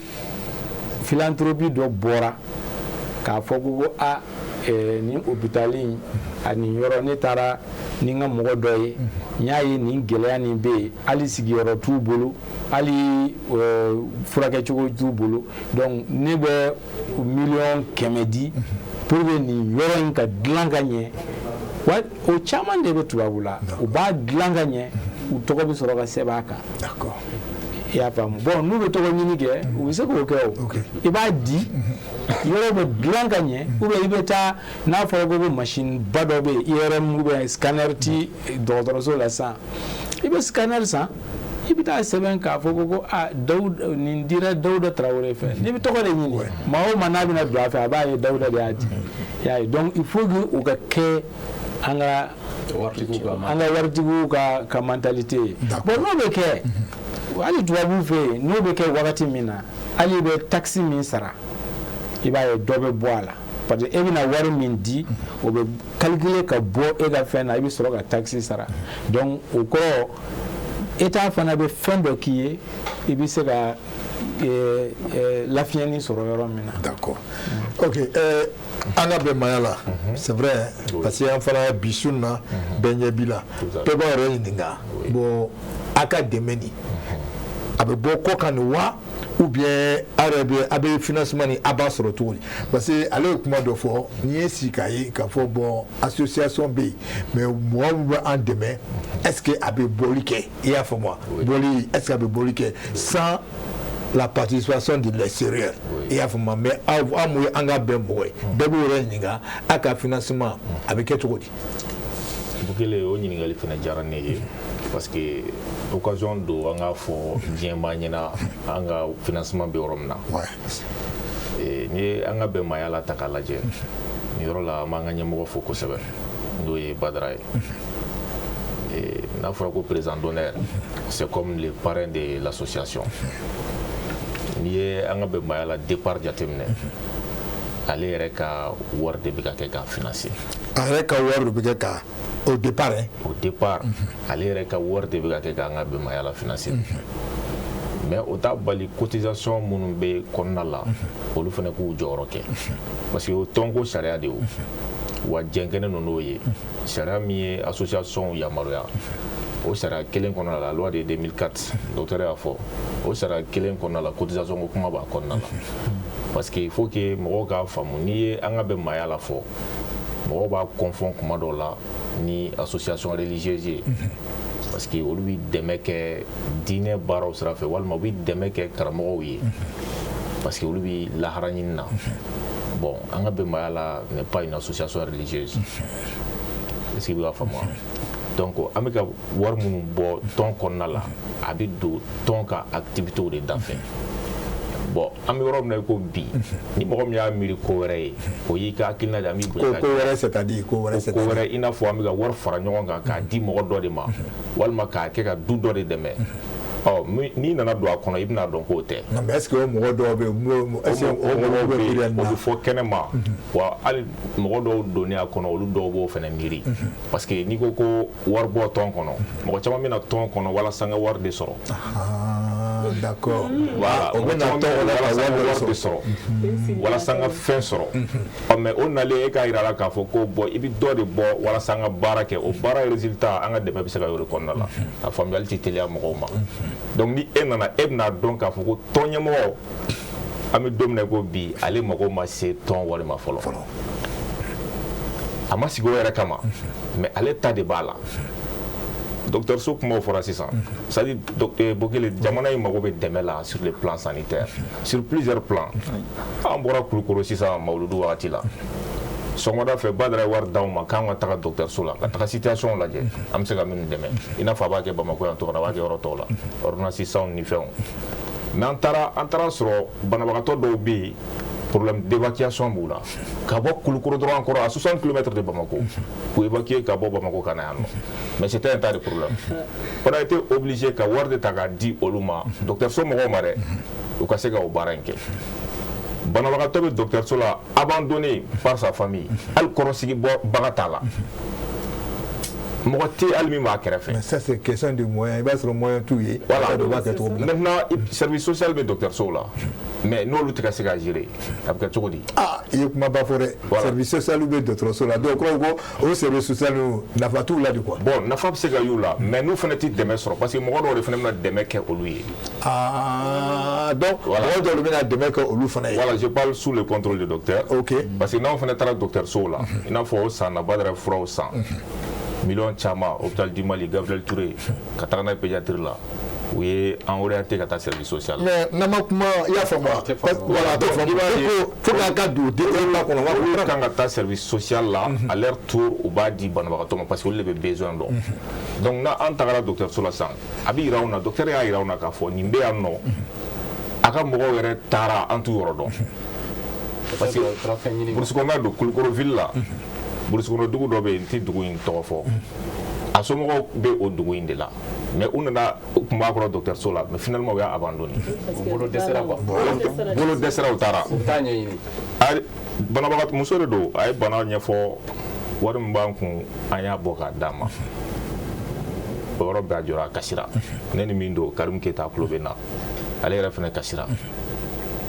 philanthropie dɔ bɔra k'a fɔ ko a nin hôpital in, a nin yɔrɔ, ne taara ni n ka mɔgɔ dɔ ye, n y'a ye nin gɛlɛya nin bɛ yen, hali sigiyɔrɔ t'u bolo, hali furakɛcogo t'u bolo. Donc ne bɛ 100 000 000 di pour que nin yɔrɔ in ka dilan ka ɲɛ. Wa o caman de bɛ tubabu la, u b'a dilan ka ɲɛ, u tɔgɔ bɛ sɔrɔ ka sɛbɛn a kan, i y'a faamu. Bon, n'u bɛ tɔgɔ ɲini kɛ, u bɛ se k'o kɛ. O i b'a di, yɔrɔ bɛ dilan ka ɲɛ, ou bien i bɛ taa n'a fɔra ko machine ba dɔ bɛ yen, IRM ou bien scanner ti dɔgɔtɔrɔso la sisan, i bɛ scanner san, i bɛ taa sɛbɛn k'a fɔ ko a Dawuda, nin dira Dawuda Tarawele fɛ. N'i bɛ tɔgɔ de ɲini, maa o maa n'a bɛna don a fɛ, a b'a ye Dawuda de y'a di, i y'a ye. Donc il faut que o ka kɛ an ka waritigiw ka mentalité ye. Bon, n'o bɛ kɛ hali tubabuw fɛ yen, n'o bɛ kɛ wagati min na, hali i bɛ taxe min sara, i b'a ye dɔ bɛ bɔ a la, parce que e bɛna wari min di, o bɛ calculer ka bɔ e ka fɛn na, i bɛ sɔrɔ ka taxe sara. Donc o kɔrɔ, État fana bɛ fɛn dɔ k'i ye, i bɛ se ka lafiyɛnni sɔrɔ yɔrɔ min na. D'accord, ok. An ka bɛn maaya la, c'est vrai, parce que an fana bi su in na, bɛɛ ɲɛ b'i la, bɛɛ b'a yɛrɛ ɲininka. Bon, a ka dɛmɛ nin, a bɛ bɔ kɔ kan nin wa, ou bien aw yɛrɛ bɛ a bɛ financement nin, a b'a sɔrɔ cogo di? Parce que ale ye kuma dɔ fɔ, n'i ye sigi k'a ye k'a fɔ bon, association bɛ yen, mais mɔgɔ min bɛ an dɛmɛ, est ce que a bɛ bɔli kɛ? I y'a faamu wa? Bɔli, est ce que a bɛ bɔli kɛ sans la participation de l'extérieur? I y'a faamu? Mais aw, aw mun ye an ka bɛn mɔgɔ ye, bɛɛ b'o yɛrɛ ɲininka, a ka financement a bɛ kɛ cogo di? Bukele, o ɲininkali fana diyara ne ye, parce que occasion don an k'a fɔ diɲɛmaa ɲɛna an ka financement bɛ yɔrɔ min na. N'i ye an ka bɛnmaaya la ta k'a lajɛ nin yɔrɔ la, an b'an ka ɲɛmɔgɔ fo kosɛbɛ, n'o ye Badara ye. N'a fɔra ko président d'honneur, c'est comme le parrain de l'association. N'i ye an ka bɛnmaaya la départ jateminɛ, ale yɛrɛ ka wari de bɛ ka kɛ k'a financer. A yɛrɛ ka wari de bɛ kɛ ka au départ, hein? Au départ, ale yɛrɛ ka wari de bɛ ka kɛ k'an ka bɛnmaaya la financer. Mais o t'a bali cotisation minnu bɛ kɔnɔna la, olu fana k'u jɔyɔrɔ kɛ, parce que o tɔnko sariya de ye. O Wa jɛnkɛnɛ ninnu ye sariya min ye association yamaruya, o sariya kelen kɔnɔna la, loi de 2004, docteur y'a fɔ, o sariya kelen kɔnɔna la, cotisation ko kuma b'a kɔnɔna la. Parce que il faut que mɔgɔw k'a faamu, n'i ye an ka bɛn maaya la fɔ, mɔgɔw b'a confond kuma dɔw la ni association religieuse ye, parce que olu bɛ dɛmɛ kɛ diinɛ baaraw sira fɛ, walima u bɛ dɛmɛ kɛ karamɔgɔw ye, parce que olu bɛ lahara ɲini na. Bon, an ka bɛn maaya la n'est pas une association religieuse. Est-ce que i bɛ ka faamu wa? Donc an bɛ ka wari minnu bɔ tɔn kɔnɔna la, a bɛ don tɔn ka activités de da fɛ. Bon, an bɛ yɔrɔ min na i ko bi, ni mɔgɔ min y'a miiri ko wɛrɛ ye, o y'i ka hakilina de ye, an b'i bonya. Ko wɛrɛ, c'est-à-dire ko wɛrɛ? Ko wɛrɛ, i n'a fɔ an bɛ ka wari fara ɲɔgɔn kan k'a di mɔgɔ dɔ de ma, walima k'a kɛ ka du dɔ de dɛmɛ. Ɔ, n'i nana don a kɔnɔ, i bɛna dɔn k'o tɛ. Non, mais est-ce que o mɔgɔ dɔw bɛ yen, est-ce que o mɔgɔw bɛ miiri O bɛ fɔ kɛnɛ ma wa. Hali mɔgɔ dɔw donnen a kɔnɔ, olu dɔw b'o fana miiri, parce que n'i ko ko wari bɔ tɔn kɔnɔ, mɔgɔ caman bɛna tɔn kɔnɔ walasa n ka wari de sɔrɔ. Ah, d'accord. Voilà. O bɛ na tɔn kɔnɔ ka wari de sɔrɔ, walasa n ka fɛn sɔrɔ. Ɔ, mais o nalen, e k'a yira la k'a fɔ ko bon, i bɛ dɔ de bɔ walasa an ka baara kɛ, o baara résultat, an ka dɛmɛ bɛ se ka y'o de kɔnɔna la. A faamuyali tɛ teliya mɔgɔw ma. Donc ni e nana, e bɛna dɔn k'a fɔ ko tɔn ɲɛmɔgɔ, an bɛ don min na i ko bi, ale mago ma se tɔn wari ma fɔlɔ. A ma sigi o yɛrɛ kama, mais ale ta de b'a la. Dɔgɔtɔrɔso kumaw fɔra sisan, c'est à dire, docteur Bokele, jamana in mago bɛ dɛmɛ la sur le plan sanitaire, sur plusieurs plans. An bɔra Kulukoro sisan mawuludu wagati la, sɔgɔmada fɛ, Badara ye wari d'anw ma k'an ka taga dɔgɔtɔrɔso la ka taga situation lajɛ, an bɛ se ka minnu dɛmɛ, i n'a fɔ a b'a kɛ Bamakɔ yan cogo min na, a b'a kɛ yɔrɔ tɔw la, ordonnance sanw ni fɛnw. Mais an taara sɔrɔ banabagatɔ dɔw bɛ yen, problème d'évacuation b'u la, ka bɔ Kulukoro dɔrɔn kɔrɔ, à 60 km de Bamako, k'u évacuer ka bɔ Bamako ka na yan nɔ. Mais c'était un tas de problème. On a été obligé ka wari de ta k'a di olu ma, dɔgɔtɔrɔso mɔgɔw ma dɛ, u ka se ka o baara in kɛ. Banabagatɔ bɛ dɔgɔtɔrɔso la, abandonné par sa famille, hali kɔrɔsigi baga t'a la, mɔgɔ tɛ hali min b'a kɛrɛfɛ. Mais ça, c'est question de moyens. I b'a sɔrɔ moyen t'u ye. Voilà. O b'a kɛ cogo min na. Maintenant, service social bɛ dɔgɔtɔrɔsow la, mais n'olu tɛ ka se ka gérer, a bɛ kɛ cogo di? Ah, i ye kumaba fɔ dɛ. Service social bɛ dɔgɔtɔrɔso la, dɔw kɔrɔ ko o service social nafa t'u la de quoi. Bon, nafa bɛ se ka y'u la, mais n'u fana tɛ dɛmɛ sɔrɔ, parce que mɔgɔ dɔw de fana bɛna dɛmɛ kɛ olu ye. Ah, donc mɔgɔ dɔw de bɛna dɛmɛ kɛ olu fana ye. Voilà, je parle sous le contrôle du docteur. Ok. Parce que n'anw fana taara dɔgɔtɔrɔsow la, i n'a fɔ o san na, Badara ye furaw san miliyɔn caman, hôpital du Mali, Gabriel Touré, ka taga n'a ye pédiatrie la, u ye an orienté ka taa service social. Mais n'an ma kuma, i y'a faamu wa? Voilà, a tɛ faamu. Fo k'a ka don détail ba kɔnɔ. Olu kan ka taa service social la, à leur tour u b'a di banabagatɔ ma, parce que olu de bɛ besoin dɔn. Donc n'a an tagara dɔgɔtɔrɔso la sisan, a bɛ yira anw na, docteur y'a yira anw na k'a fɔ nin bɛ yan nɔ, a ka mɔgɔw yɛrɛ taara, an t'u yɔrɔ dɔn, parce que brousse kɔnɔna don, Kulukoro ville la, brousse kɔnɔ dugu dɔ bɛ yen, n tɛ dugu in tɔgɔ fɔ, a somɔgɔw bɛ o dugu in de la. Mais u nana, u tun b'a kɔrɔ dɔgɔtɔrɔso la, mais finalement u y'a abandonné. Bolo dɛsɛra quoi. Bolo dɛsɛra, u taara. U t'a ɲɛɲini. Banabagatɔ muso de don, a ye bana ɲɛfɔ, wari min b'an kun, an y'a bɔ k'a d'a ma. O yɔrɔ bɛɛ, a jɔra, a kasira. Ne ni min don, Karimu Keyita, tulo bɛ n na, ale yɛrɛ fana kasira.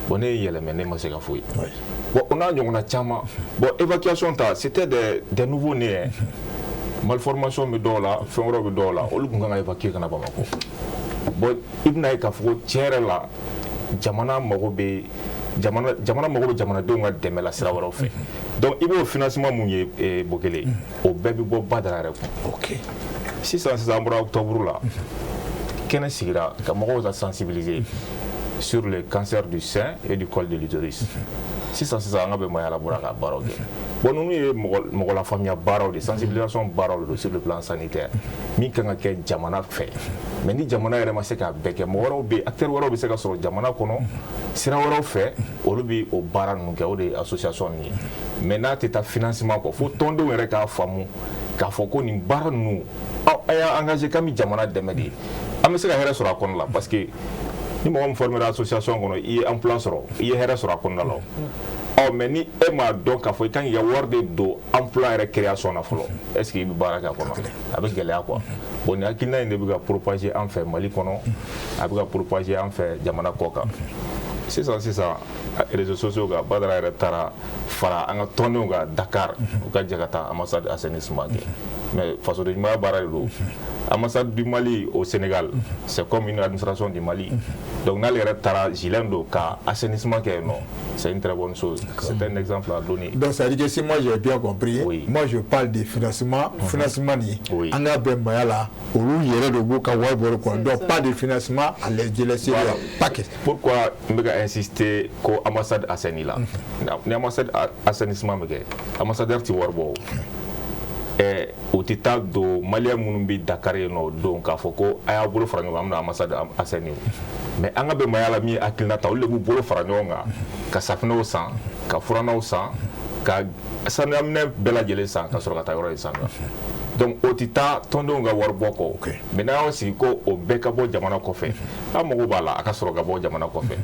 Bon, ne ye yɛlɛmɛ, ne ma se ka foyi. Bon, o n'a ɲɔgɔnna caman. Bon, évacuation ta, c'était des nouveaux nés hein. Malformation bɛ dɔw la, fɛn wɛrɛw bɛ dɔw la, olu tun kan ka évacuer ka na Bamakɔ. Bon, i bɛna ye k'a fɔ ko tiɲɛ yɛrɛ la, jamana mago bɛ jamanadenw ka dɛmɛ la sira wɛrɛw fɛ. Donc i b'o financement mun ye, Bokele, o bɛɛ bɛ bɔ Badara yɛrɛ kun. Sisan sisan, an bɔra octobre la, kɛnɛ sigira ka mɔgɔw la sensibiliser sur le cancer du sein et du col de l'utérus. Sisan sisan, an ka bɛn Mayala bɔra ka baaraw kɛ. Bon, ninnu ye mɔgɔ la faamuya baaraw de, sensibilisation baaraw de don sur le plan sanitaire min kan ka kɛ jamana fɛ. Mais ni jamana yɛrɛ ma se k'a bɛɛ kɛ, mɔgɔ wɛrɛw bɛ yen, acteurs wɛrɛw bɛ se ka sɔrɔ jamana kɔnɔ sira wɛrɛw fɛ, olu bɛ o baara ninnu kɛ. O de ye association nin ye. Mais n'a tɛ taa financement kɔ, fo tɔndenw yɛrɛ k'a faamu k'a fɔ ko nin baara ninnu, aw a y'an engagé k'an bɛ jamana dɛmɛ de, an bɛ se ka hɛrɛ sɔrɔ a kɔnɔ la. Parce que ni mɔgɔ min formera association kɔnɔ, i ye emploi sɔrɔ, i ye hɛrɛ sɔrɔ a kɔnɔna la. Ɔ, mais ni e m'a dɔn k'a fɔ i kan k'i ka wari de don emploi yɛrɛ création na fɔlɔ, est ce que i bɛ baara kɛ a kɔnɔ? A bɛ gɛlɛya quoi. Bon, nin hakilina in de bɛ ka propager an fɛ Mali kɔnɔ, a bɛ ka propager an fɛ jamana kɔ kan. Sisan sisan, Réseaux sociaux kan, Badara yɛrɛ taara fara an ka tɔndenw kan Dakar, u ka jɛ ka taa ambassade assainissement kɛ. Mais fasoden ɲumanya baara de don. Ambassade du Mali au Sénégal, c'est comme une administration du Mali. Donc n'ale yɛrɛ taara gilet don ka assainissement kɛ yen nɔ, c'est une très bonne chose, c'est un exemple à donner. Donc ça veut dire que si moi j'ai bien compris, moi je parle de financement, financement ni an ka bɛn maya la, olu yɛrɛ de b'u ka wari bɔ quoi. Donc pas de financement à l'extérieur. Pas que. Pourquoi n bɛ ka insister ko ambassade assaini la? Ni ambassade assainissement bɛ kɛ, ambassadeur ti wari bɔ o. O tɛ taa don malien minnu bɛ Dakar yen nɔ don k'a fɔ ko a y'a bolo fara ɲɔgɔn kan, an bɛna ambassade assaini o. Mais an ka bɛn maya la, min ye hakilina ta, olu de b'u bolo fara ɲɔgɔn kan ka safinɛw san, ka furannaw san, ka sanuyaminɛ bɛɛ lajɛlen san, ka sɔrɔ ka taa yɔrɔ in sanuya. Donc o tɛ taa tɔndenw ka wari bɔ kɔ. Mais n'an y'aw sigi ko o bɛɛ ka bɔ jamana kɔfɛ, an mago b'a la a ka sɔrɔ ka bɔ jamana kɔfɛ,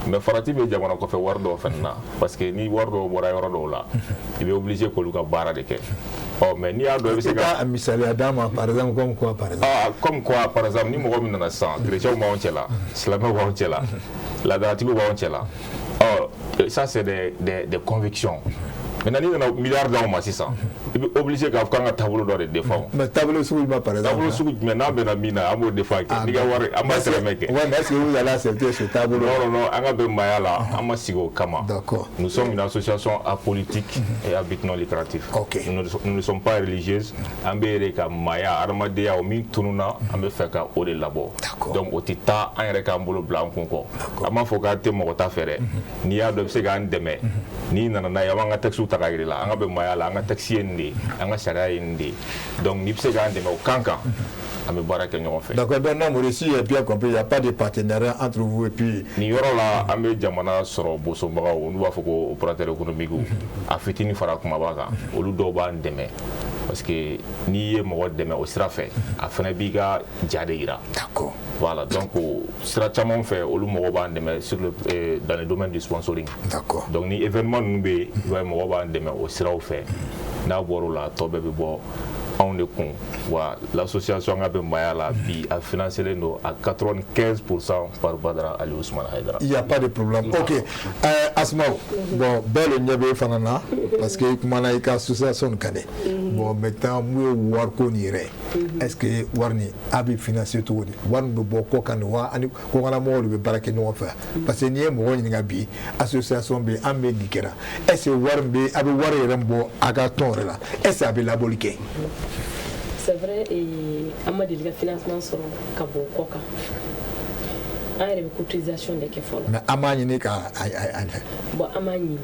mais farati bɛ jamana kɔfɛ wari dɔw fana na, parce que ni wari dɔw bɔra yɔrɔ dɔw la, i bɛ obligé k'olu ka baara de kɛ. Ɔ, mais n'i y'a dɔn i bɛ se ka misaliya d'a ma, par exemple, comme quoi, par exemple? Ah, comme quoi, par exemple, ni mɔgɔ min nana sisan, chrétiens b'anw cɛ la, silamɛw b'anw cɛ la, laadalatigiw b'anw cɛ la. Ɔ, ça c'est des convictions. Maintenant n'i nana milliard d'anw ma sisan, i bɛ obligé k'a fɔ k'an ka taabolo dɔ de défend. Mais taabolo sugu jumɛn, par exemple? Taabolo sugu jumɛn n'an bɛnna min na, an b'o défend kɛ. N'i ka wari, an b'a sɛbɛnmɛ kɛ. Ouais, mais est-ce que vous allez accepter ce taabolo? Non, non, non, an ka bɛn maaya la, an ma sigi o kama. D'accord. Nous sommes une association apolitique et à but non lucratif. Nous ne sommes pas religieuses. An bɛ yɛrɛ ka maaya, adamadenya o min tununna, an bɛ fɛ ka o de labɔ. Donc o tɛ taa an yɛrɛ k'an bolo bila an kun kɔ. An m'a fɔ k'an tɛ mɔgɔ ta fɛ dɛ. N'i y'a dɔn i bɛ se k'an dɛmɛ, n'i nana n'a ye, an b'an ka texte ta k'a yir'i la. An ka bɛn maaya la, an ka texte ye nin de ye, an ka sariya ye nin de ye. Donc n'i bɛ se k'an dɛmɛ o kan kan, an bɛ baara kɛ ɲɔgɔn fɛ. D'accord, donc non, Maurice, si j'ai bien compris, il n'y a pas de partenariat entre vous et puis. Nin yɔrɔ la, an bɛ jamana sɔrɔ bosonbagaw, olu b'a fɔ ko opérateur économique, a fitinin fara kumaba kan, olu dɔw b'an dɛmɛ, parce que n'i ye mɔgɔ dɛmɛ o sira fɛ, a fana b'i ka ja de yira. Voilà, donc sira caman fɛ, olu mɔgɔw b'an dɛmɛ sur le dans le domaine du sponsoring. Donc ni événement ninnu bɛ yen, i b'a ye mɔgɔw b'an dɛmɛ o siraw fɛ. N'a bɔr'o la, tɔ bɛɛ bɛ bɔ anw de kun. Wa l'association ka bɛn maaya la bi, a financé len don à 95% par Badara Ali Ousmane Haidara. Il n'y a pas de problème. Ok. Asmaou, bon, bɛɛ le ɲɛ bɛ fana na parce que i kumana i ka association nin kan dɛ. Bon, maintenant mun ye wariko nin yɛrɛ ye? Est-ce que wari nin a bɛ financer cogo di? Wari nin bɛ bɔ kɔkan de wa, ani kɔkanna mɔgɔw de bɛ baara kɛ ɲɔgɔn fɛ? Parce que n'i ye mɔgɔ ɲininka bi, association bɛ yen, an bɛ nin kɛra. Est-ce que wari min bɛ a bɛ wari yɛrɛ bɔ a ka tɔn yɛrɛ la, est-ce que a bɛ labɔli kɛ? C'est vrai, an ma deli ka financement sɔrɔ ka bɔ kɔ kan. An yɛrɛ bɛ cotisation de kɛ fɔlɔ. Mais an b'a ɲini ka a Bon, an b'a ɲini.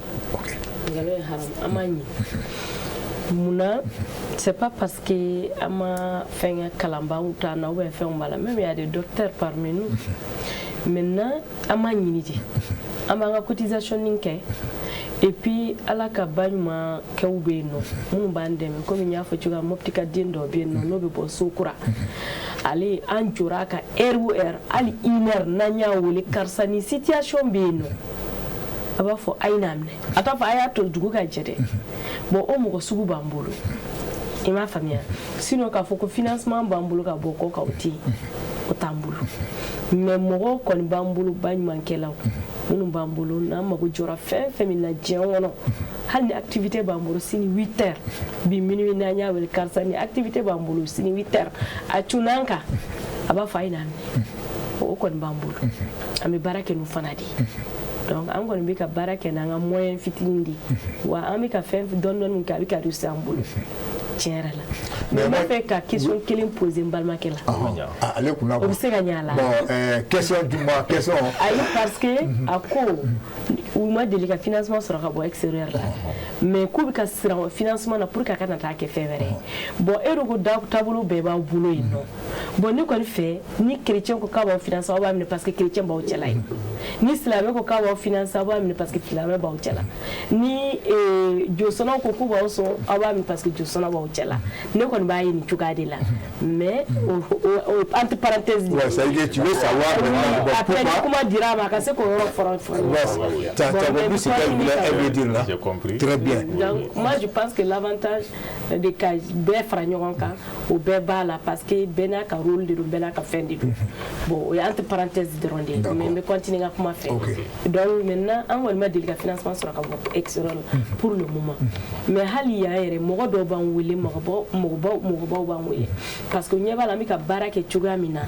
Nkalon ye haram, an b'a ɲini. Munna? C'est pas parce que an ma fɛn kɛ, kalanbaw t'an na ou bien fɛnw b'a la. Même il y a des docteurs parmi nous. Maintenant an b'a ɲini de, an b'an ka cotisation nin kɛ, et puis Ala ka ba ɲumankɛw bɛ yen nɔ minnu b'an dɛmɛ. Komi n y'a fɔ cogoya, Mopti ka den dɔ bɛ yen nɔ, n'o bɛ bɔ so kura, ale an jɔra a ka heure o heure, hali une heure n'an y'a wele, karisa ni situation bɛ yen nɔ, a b'a fɔ a ye n'a minɛ, a t'a fɔ a y'a to dugu ka jɛ dɛ. Bon, o mɔgɔ sugu b'an bolo, i m'a faamuya? Sinon k'a fɔ ko financement b'an bolo ka bɔ kɔ kan, o tɛ yen, o t'an bolo. Mais mɔgɔw kɔni b'an bolo, baɲumankɛlaw minnu b'an bolo, n'an mago jɔra fɛn fɛn min na diɲɛ kɔnɔ, hali ni activité b'an bolo sini 8 heures, bi minuit, n'an y'a wele, karisa ni activité b'an bolo sini 8 heures, a cunn'an kan, a b'a fɔ a ye n'a minɛ. O kɔni b'an bolo, an bɛ baara kɛ n'o fana de ye. Donc an kɔni bɛ ka baara kɛ n'an ka moyen fitinin de ye, wa an bɛ ka fɛn dɔɔni dɔɔni min kɛ, a bɛ ka réussir an bolo tiɲɛ yɛrɛ la. Mais n b'a fɛ ka question kelen poser n balimakɛ la. Ale kunna. O bɛ se ka ɲɛ a la? Bon, question juma question. Ayi, parce que a ko u ma deli ka financement sɔrɔ ka bɔ extérieur la, mais k'u bɛ ka siran financement na pour que a kana taa kɛ fɛn wɛrɛ ye. Bon, e de ko taabolo bɛɛ b'aw bolo yen nɔ. Bon, ne kɔni fɛ, ni chrétien ko k'a b'aw financer, aw b'a minɛ parce que chrétien b'aw cɛla ye. Ni silamɛ ko k'a b'aw financer, aw b'a minɛ parce que silamɛ b'aw cɛla. Ni josɔnnaw ko k'u b'aw sɔn, aw b'a minɛ parce que josɔnna b'aw cɛla. Ne kɔni b'a ye nin cogoya de la, mais o entre parenthèses. Ouais, ça veut dire tu veux savoir maintenant. Bon, après ni kuma dira a ma, a ka se k'o yɔrɔ fɔrɔ fɔrɔ. Ouais, t'as compris ce qu'elle voulait, elle veut dire là. J'ai compris. Très bien. Donc moi je pense que l'avantage de ka bɛɛ fara ɲɔgɔn kan, o bɛɛ b'a la, parce que bɛɛ n'a ka rôle de don, bɛɛ n'a ka fɛn de don. Bon, o ye entre parenthèse dɔrɔn de ye, mais n bɛ continuer n ka kuma fɛ. Donc maintenant, an kɔni ma deli ka financement sɔrɔ ka bɔ extérieur la pour le moment, mais hali yan yɛrɛ, mɔgɔ dɔw b'an wele, mɔgɔbaw mɔgɔbaw mɔgɔbaw b'an wele, parce que ɲɛ b'a la, an bɛ ka baara kɛ cogoya min na,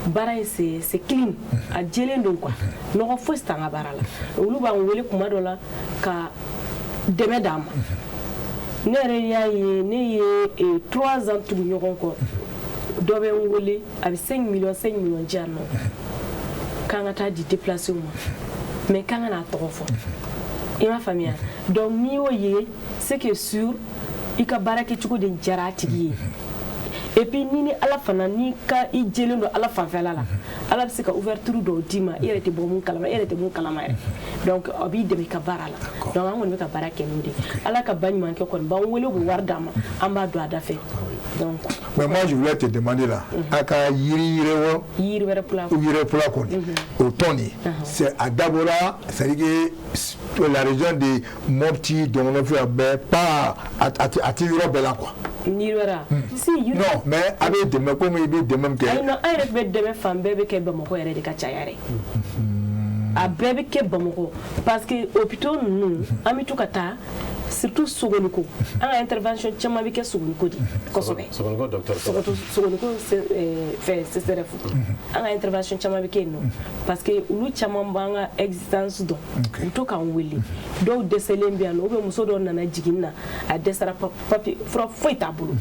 baara in c'est clean, a jɛlen don quoi, nɔgɔ fosi t'an ka baara la. Olu b'an wele kuma dɔ la ka dɛmɛ d'an ma. Ne yɛrɛ y'a ye, ne ye 3 ans tugu ɲɔgɔn kɔ, dɔ bɛ n wele, a bɛ 5 millions, 5 millions di yan nɔ k'an ka taa di déplacé ma, mais k'an ka n'a tɔgɔ fɔ, i m'a faamuya. Donc n'i y'o ye, c'est que sûr i ka baara kɛcogo de diyara a tigi ye. Et puis ni Ala fana, ni ka i jɛlen don Ala fanfɛla la, Ala bɛ se ka ouverture dɔw d'i ma, i yɛrɛ tɛ bɔ mun kalama, i yɛrɛ tɛ mun kalama yɛrɛ. Donc a b'i dɛmɛ i ka baara la. Donc an kɔni bɛ ka baara kɛ n'o de ye. Ala ka ba ɲumankɛ kɔni b'an wele, u bɛ wari d'an ma, an b'a don a da fɛ. Donc Mais moi, je voulais te demander là, a ka yiri yɛrɛ Yiri wɛrɛ pula. Yiri pula kɔni, o tɔn nin, c'est a dabɔra, c'est-à-dire que la région de Mopti, Dɔngɔnɔfɛ bɛɛ pas, a ti yɔrɔ bɛɛ la quoi. Yiri wɛrɛ, si yiri. Non, mais a bɛ dɛmɛ komi i bɛ dɛmɛ min kɛ. Ayi, non, an yɛrɛ bɛ dɛmɛ fan bɛɛ bɛ kɛ Bamakɔ yɛrɛ de ka caya yɛrɛ. A bɛɛ bɛ kɛ Bamakɔ, parce que hôpitaux ninnu, an bɛ to ka taa, surtout Sogoniko, an ka intervention caman bɛ kɛ Sogoniko de kosɛbɛ. Sogoniko docteur. Sogoniko fɛn CSRéf, an ka intervention caman bɛ kɛ yen nɔ, parce que olu caman b'an ka existence dɔn, u bɛ to k'an wele. Dɔw dɛsɛlen bɛ yan nɔ, ou bien muso dɔw nana jigin na, a dɛsɛra, papier fura foyi t'a bolo.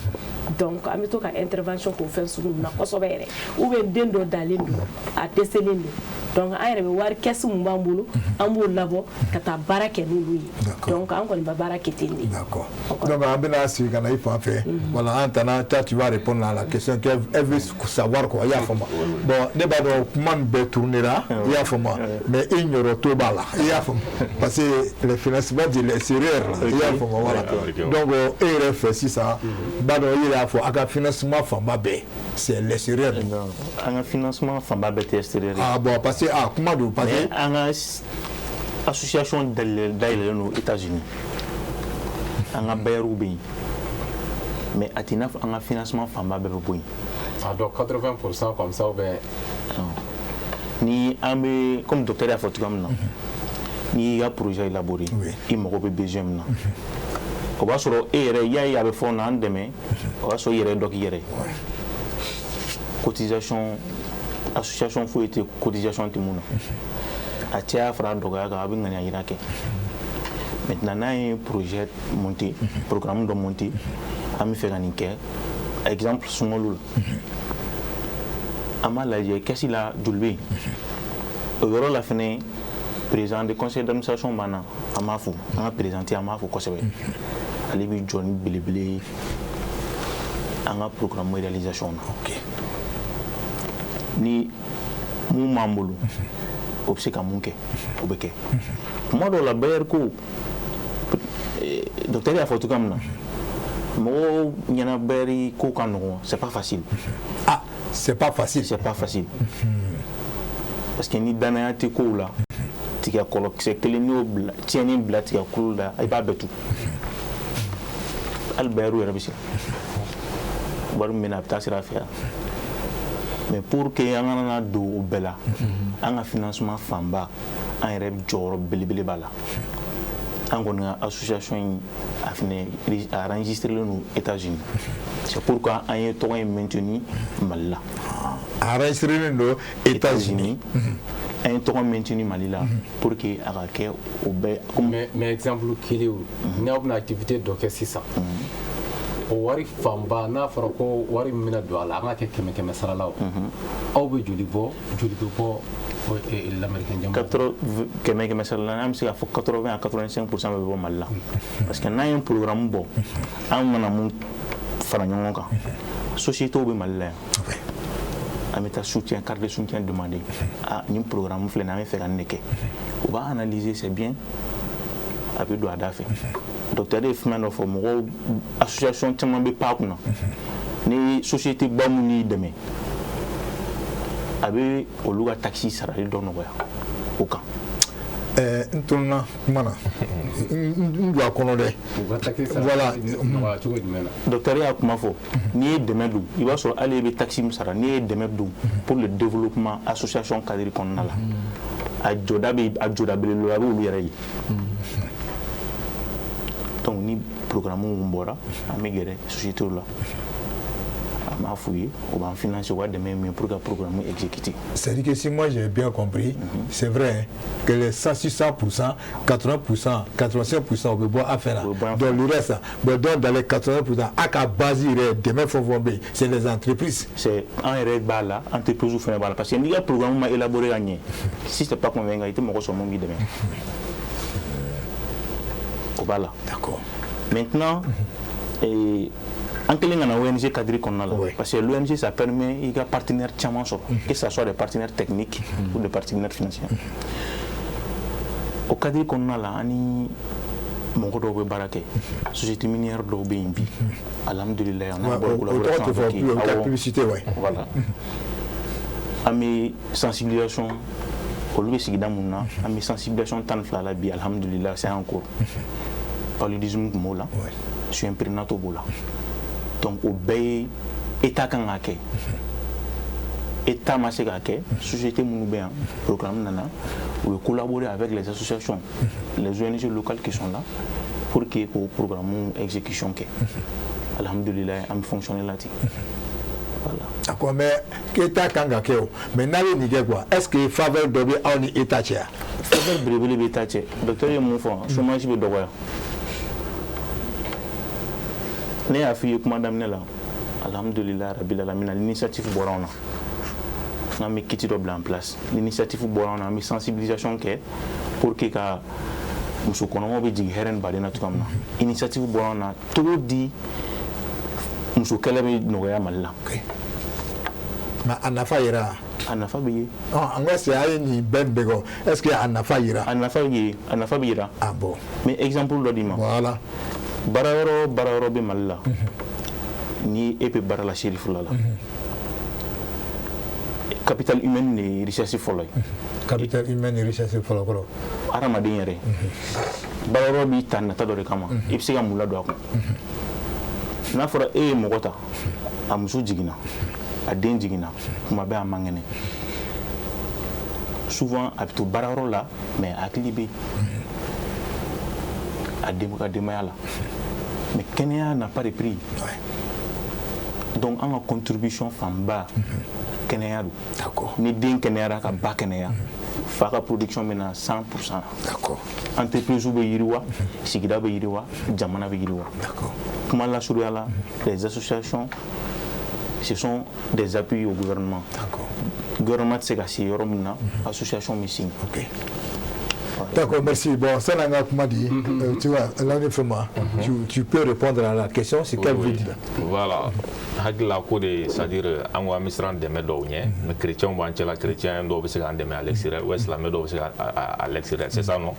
Donc an bɛ to ka intervention k'o fɛn sugu ninnu na kosɛbɛ yɛrɛ, ou bien den dɔ dalen don, a dɛsɛlen don. Donc an yɛrɛ bɛ wari kɛsi mun b'an bolo, an b'o labɔ ka taa baara kɛ n'olu ye. Donc an kɔni bɛ baara kɛ ten de. D'accord. Donc an bɛna sigi ka na i fan fɛ. Voilà, an tana toi, tu vas répondre à la question qu'elle veut savoir quoi, i y'a faamu. Bon, ne b'a dɔn kuma nin bɛɛ tournera, i y'a faamu, mais i ɲɔrɔ to b'a la, i y'a faamu, parce que le financement de l'extérieur, i y'a faamu, voilà. Donc e yɛrɛ fɛ sisan, n b'a dɔn i yɛrɛ y'a fɔ, a ka financement fanba bɛɛ c'est l'extérieur. An ka financement fanba bɛɛ tɛ extérieur ye. Ah bon, parce que ah kuma don, parce que Mais an ka association dayɛlɛlen don États-Unis, an ka bailleurs bɛ yen, mais a t'i n'a fɔ an ka financement fanba bɛɛ bɛ bɔ yen. Ah, donc 80% comme ça ou bien? Ni an bɛ, comme docteur y'a fɔ cogoya min na, n'i y'i ka projet élaboré, i mago bɛ besoin min na, o b'a sɔrɔ e yɛrɛ i y'a ye a bɛ fɔ na an dɛmɛ, o b'a sɔrɔ i yɛrɛ ye dɔ k'i yɛrɛ ye. Cotisation, association foyi tɛ cotisation tɛ mun na, a caya fara a dɔgɔya kan, a bɛ ŋaniya yira kɛ. Maintenant, n'an ye projet monté, programme dɔ monté, an bɛ fɛ ka nin kɛ, exemple sunkalo la, an b'a lajɛ caisse la joli bɛ yen o yɔrɔ la. Fɛnɛ président de conseil d'administration b'an na, an b'a fo, an ka président an b'a fo kosɛbɛ, ale bɛ jɔ ni belebele ye an ka programme réalisation na. Ni mun b'an bolo, o bɛ se ka mun kɛ, o bɛ kɛ. Kuma dɔw la, bailleur ko, docteur y'a fɔ cogoya min na, mɔgɔw ɲɛna bailleur ko ka nɔgɔn, c'est pas facile. Ah, c'est pas facile. C'est pas facile, parce que ni danaya tɛ kow la, tigɛ kɔlɔkisɛ kelen n'i y'o bila tiɲɛni bila tigɛ kolo la, i b'a bɛɛ tu. Hali bailleur yɛrɛ bɛ siran wari min bɛ na, a bɛ taa sira fɛ yan. Mais pour que an kana na don o bɛɛ la, an ka financement fanba, an yɛrɛ jɔyɔrɔ belebele b'a la. An kɔni ka association in, a fɛnɛ a enregistré don États-Unis, c'est pourquoi an ye tɔgɔ in maintenu Mali la. A enregistré don États-Unis. An ye tɔgɔ maintenu Mali la pour que a ka kɛ o bɛɛ. Mais exemple kelen o, n'aw bɛna activité dɔ kɛ sisan, o wari fanba, n'a fɔra ko wari min bɛna don a la, an ka kɛ kɛmɛ kɛmɛ sara la, o aw bɛ joli bɔ, joli bɛ bɔ l'américain jamana? Kɛmɛ kɛmɛ sara la, an bɛ se k'a fɔ 80 à 85% bɛ bɔ Mali la, parce que n'an ye programme bɔ, an mana mun fara ɲɔgɔn kan, sociétés bɛ Mali la yan, an bɛ taa soutien, carte de soutien demander. Ah, nin programme filɛ nin ye, an bɛ fɛ ka nin de kɛ, u b'a analyser, c'est bien, a bɛ don a da fɛ. Docteur ye fɛn dɔ fɔ, mɔgɔw, association caman bɛ pan kunna, ni société ba minnu y'i dɛmɛ, a bɛ olu ka taxe sarali dɔ nɔgɔya o kan. N tununna kuma na, n don a kɔnɔ dɛ. Voilà. Docteur y'a kuma fɔ, n'i ye dɛmɛ don, i b'a sɔrɔ hali i bɛ taxe min sara, n'i ye dɛmɛ don pour le développement association cadre kɔnɔna la, a jɔda bɛ, a jɔda belebeleba bɛ olu yɛrɛ ye. Donc ni programme mun bɔra, an bɛ gɛrɛ société la, an b'a f'u ye, u b'an financer, u ka dɛmɛ ye min ye pour que programme exécuter. C'est-à-dire que si moi j'ai bien compris, c'est vrai que les 100, 600%, 80%, 85% on peut boire à faire là. Donc le reste, bon, donc dans les 80%, à la base, dɛmɛ fɛn fɛn bɛ yen, c'est les entreprises. C'est an yɛrɛ b'a la, entreprise fana b'a la, parce que n'i ka programme ma élaborer ka ɲɛ, si c'est pas convaincant, i tɛ mɔgɔ sɔrɔ mun b'i dɛmɛ. O b'a la. Maintenant, an kɛlen ka na ONG cadre kɔnɔna la, parce que l'ONG, ça permet i ka partenaire caman sɔrɔ, que ça soit des partenaires techniques ou des partenaires financiers. O cadre kɔnɔna la, an ni mɔgɔ dɔw bɛ baara kɛ, société minière dɔw bɛ yen bi, alhamdulilayi, an n'a bɔ collaboration avec publicité, ouais. Voilà, an bɛ sensibilisation, olu bɛ sigida mun na, an bɛ sensibilisation 12 la bi, alhamdulilayi, c'est en cours. Paludisme tun b'o la, soins prénataux b'o la. Donc o bɛɛ ye état kan k'a kɛ, état ma se k'a kɛ, société minnu bɛ yan, programme nana, u ye collaborer avec les associations, les ONG locales qui sont là, pour que k'o programme exécution kɛ. Alhamdulilayi, an bɛ fonctionner la ten. Voilà. D'accord, mais état kan ka kɛ o, mais n'a bɛ nin kɛ quoi, est-ce que faveur dɔ bɛ aw ni état cɛ wa? Faveur belebele bɛ état cɛ. Docteur ye mun fɔ? Chômage bɛ dɔgɔya. Ne y'a f'i ye kuma daminɛ la, alhamdulilayi rabil alamina, l'initiative bɔra anw na, an bɛ kit dɔ bila en place. L'initiative bɔra anw na, an bɛ sensibilisation kɛ pour que ka muso kɔnɔmaw bɛ jigin hɛrɛ ni baden na cogoya min na. Initiative bɔra anw na cogo di, muso kɛlɛ bɛ nɔgɔya Mali la. Mais a nafa yera? A nafa bɛ ye. An ka se a ye nin bɛɛ nin bɛɛ kɔ, est ce que a nafa yera? A nafa bɛ ye, a nafa bɛ yira. Ah bon. N bɛ exemple dɔ d'i ma. Voilà. Baara yɔrɔ, baara yɔrɔ bɛ Mali la, ni e bɛ baara la Cherifula la, capital humain de ye richesse fɔlɔ ye. Capital humain ni richesse fɔlɔ kɔrɔ? Hadamaden yɛrɛ. Baara yɔrɔ b'i ta nata dɔ de kama, i bɛ se ka mun ladon a kun? N'a fɔra e ye mɔgɔ ta, a muso jiginna, a den jiginna, kuma bɛɛ a man kɛnɛ, souvent a bɛ to baarayɔrɔ la, mais a hakili bɛ a den ka denbaya la. Mais kɛnɛya n'a pas de prix. Donc an ka contribution fanba, kɛnɛya don. Ni den kɛnɛyara ka ba kɛnɛya, fa ka production bɛ na 100%. Entreprise bɛ yiriwa, sigida bɛ yiriwa, jamana bɛ yiriwa. Kuma lasurunya la, les associations, ce sont des appuis au gouvernement. Gouvernement tɛ se ka se yɔrɔ min na, association bɛ se. D'accord, merci. Bon, ça n'a pas dit. Tu vois, là, tu peux répondre à la question, c'est quel vide là. Voilà. Hakili la ko de, c'est à dire an ko an bɛ siran dɛmɛ dɔw ɲɛ, mais chrétien b'an cɛla, chrétien dɔw bɛ se k'an dɛmɛ à l'extérieur, ou silamɛ dɔw bɛ se à l'extérieur, c'est ça, non?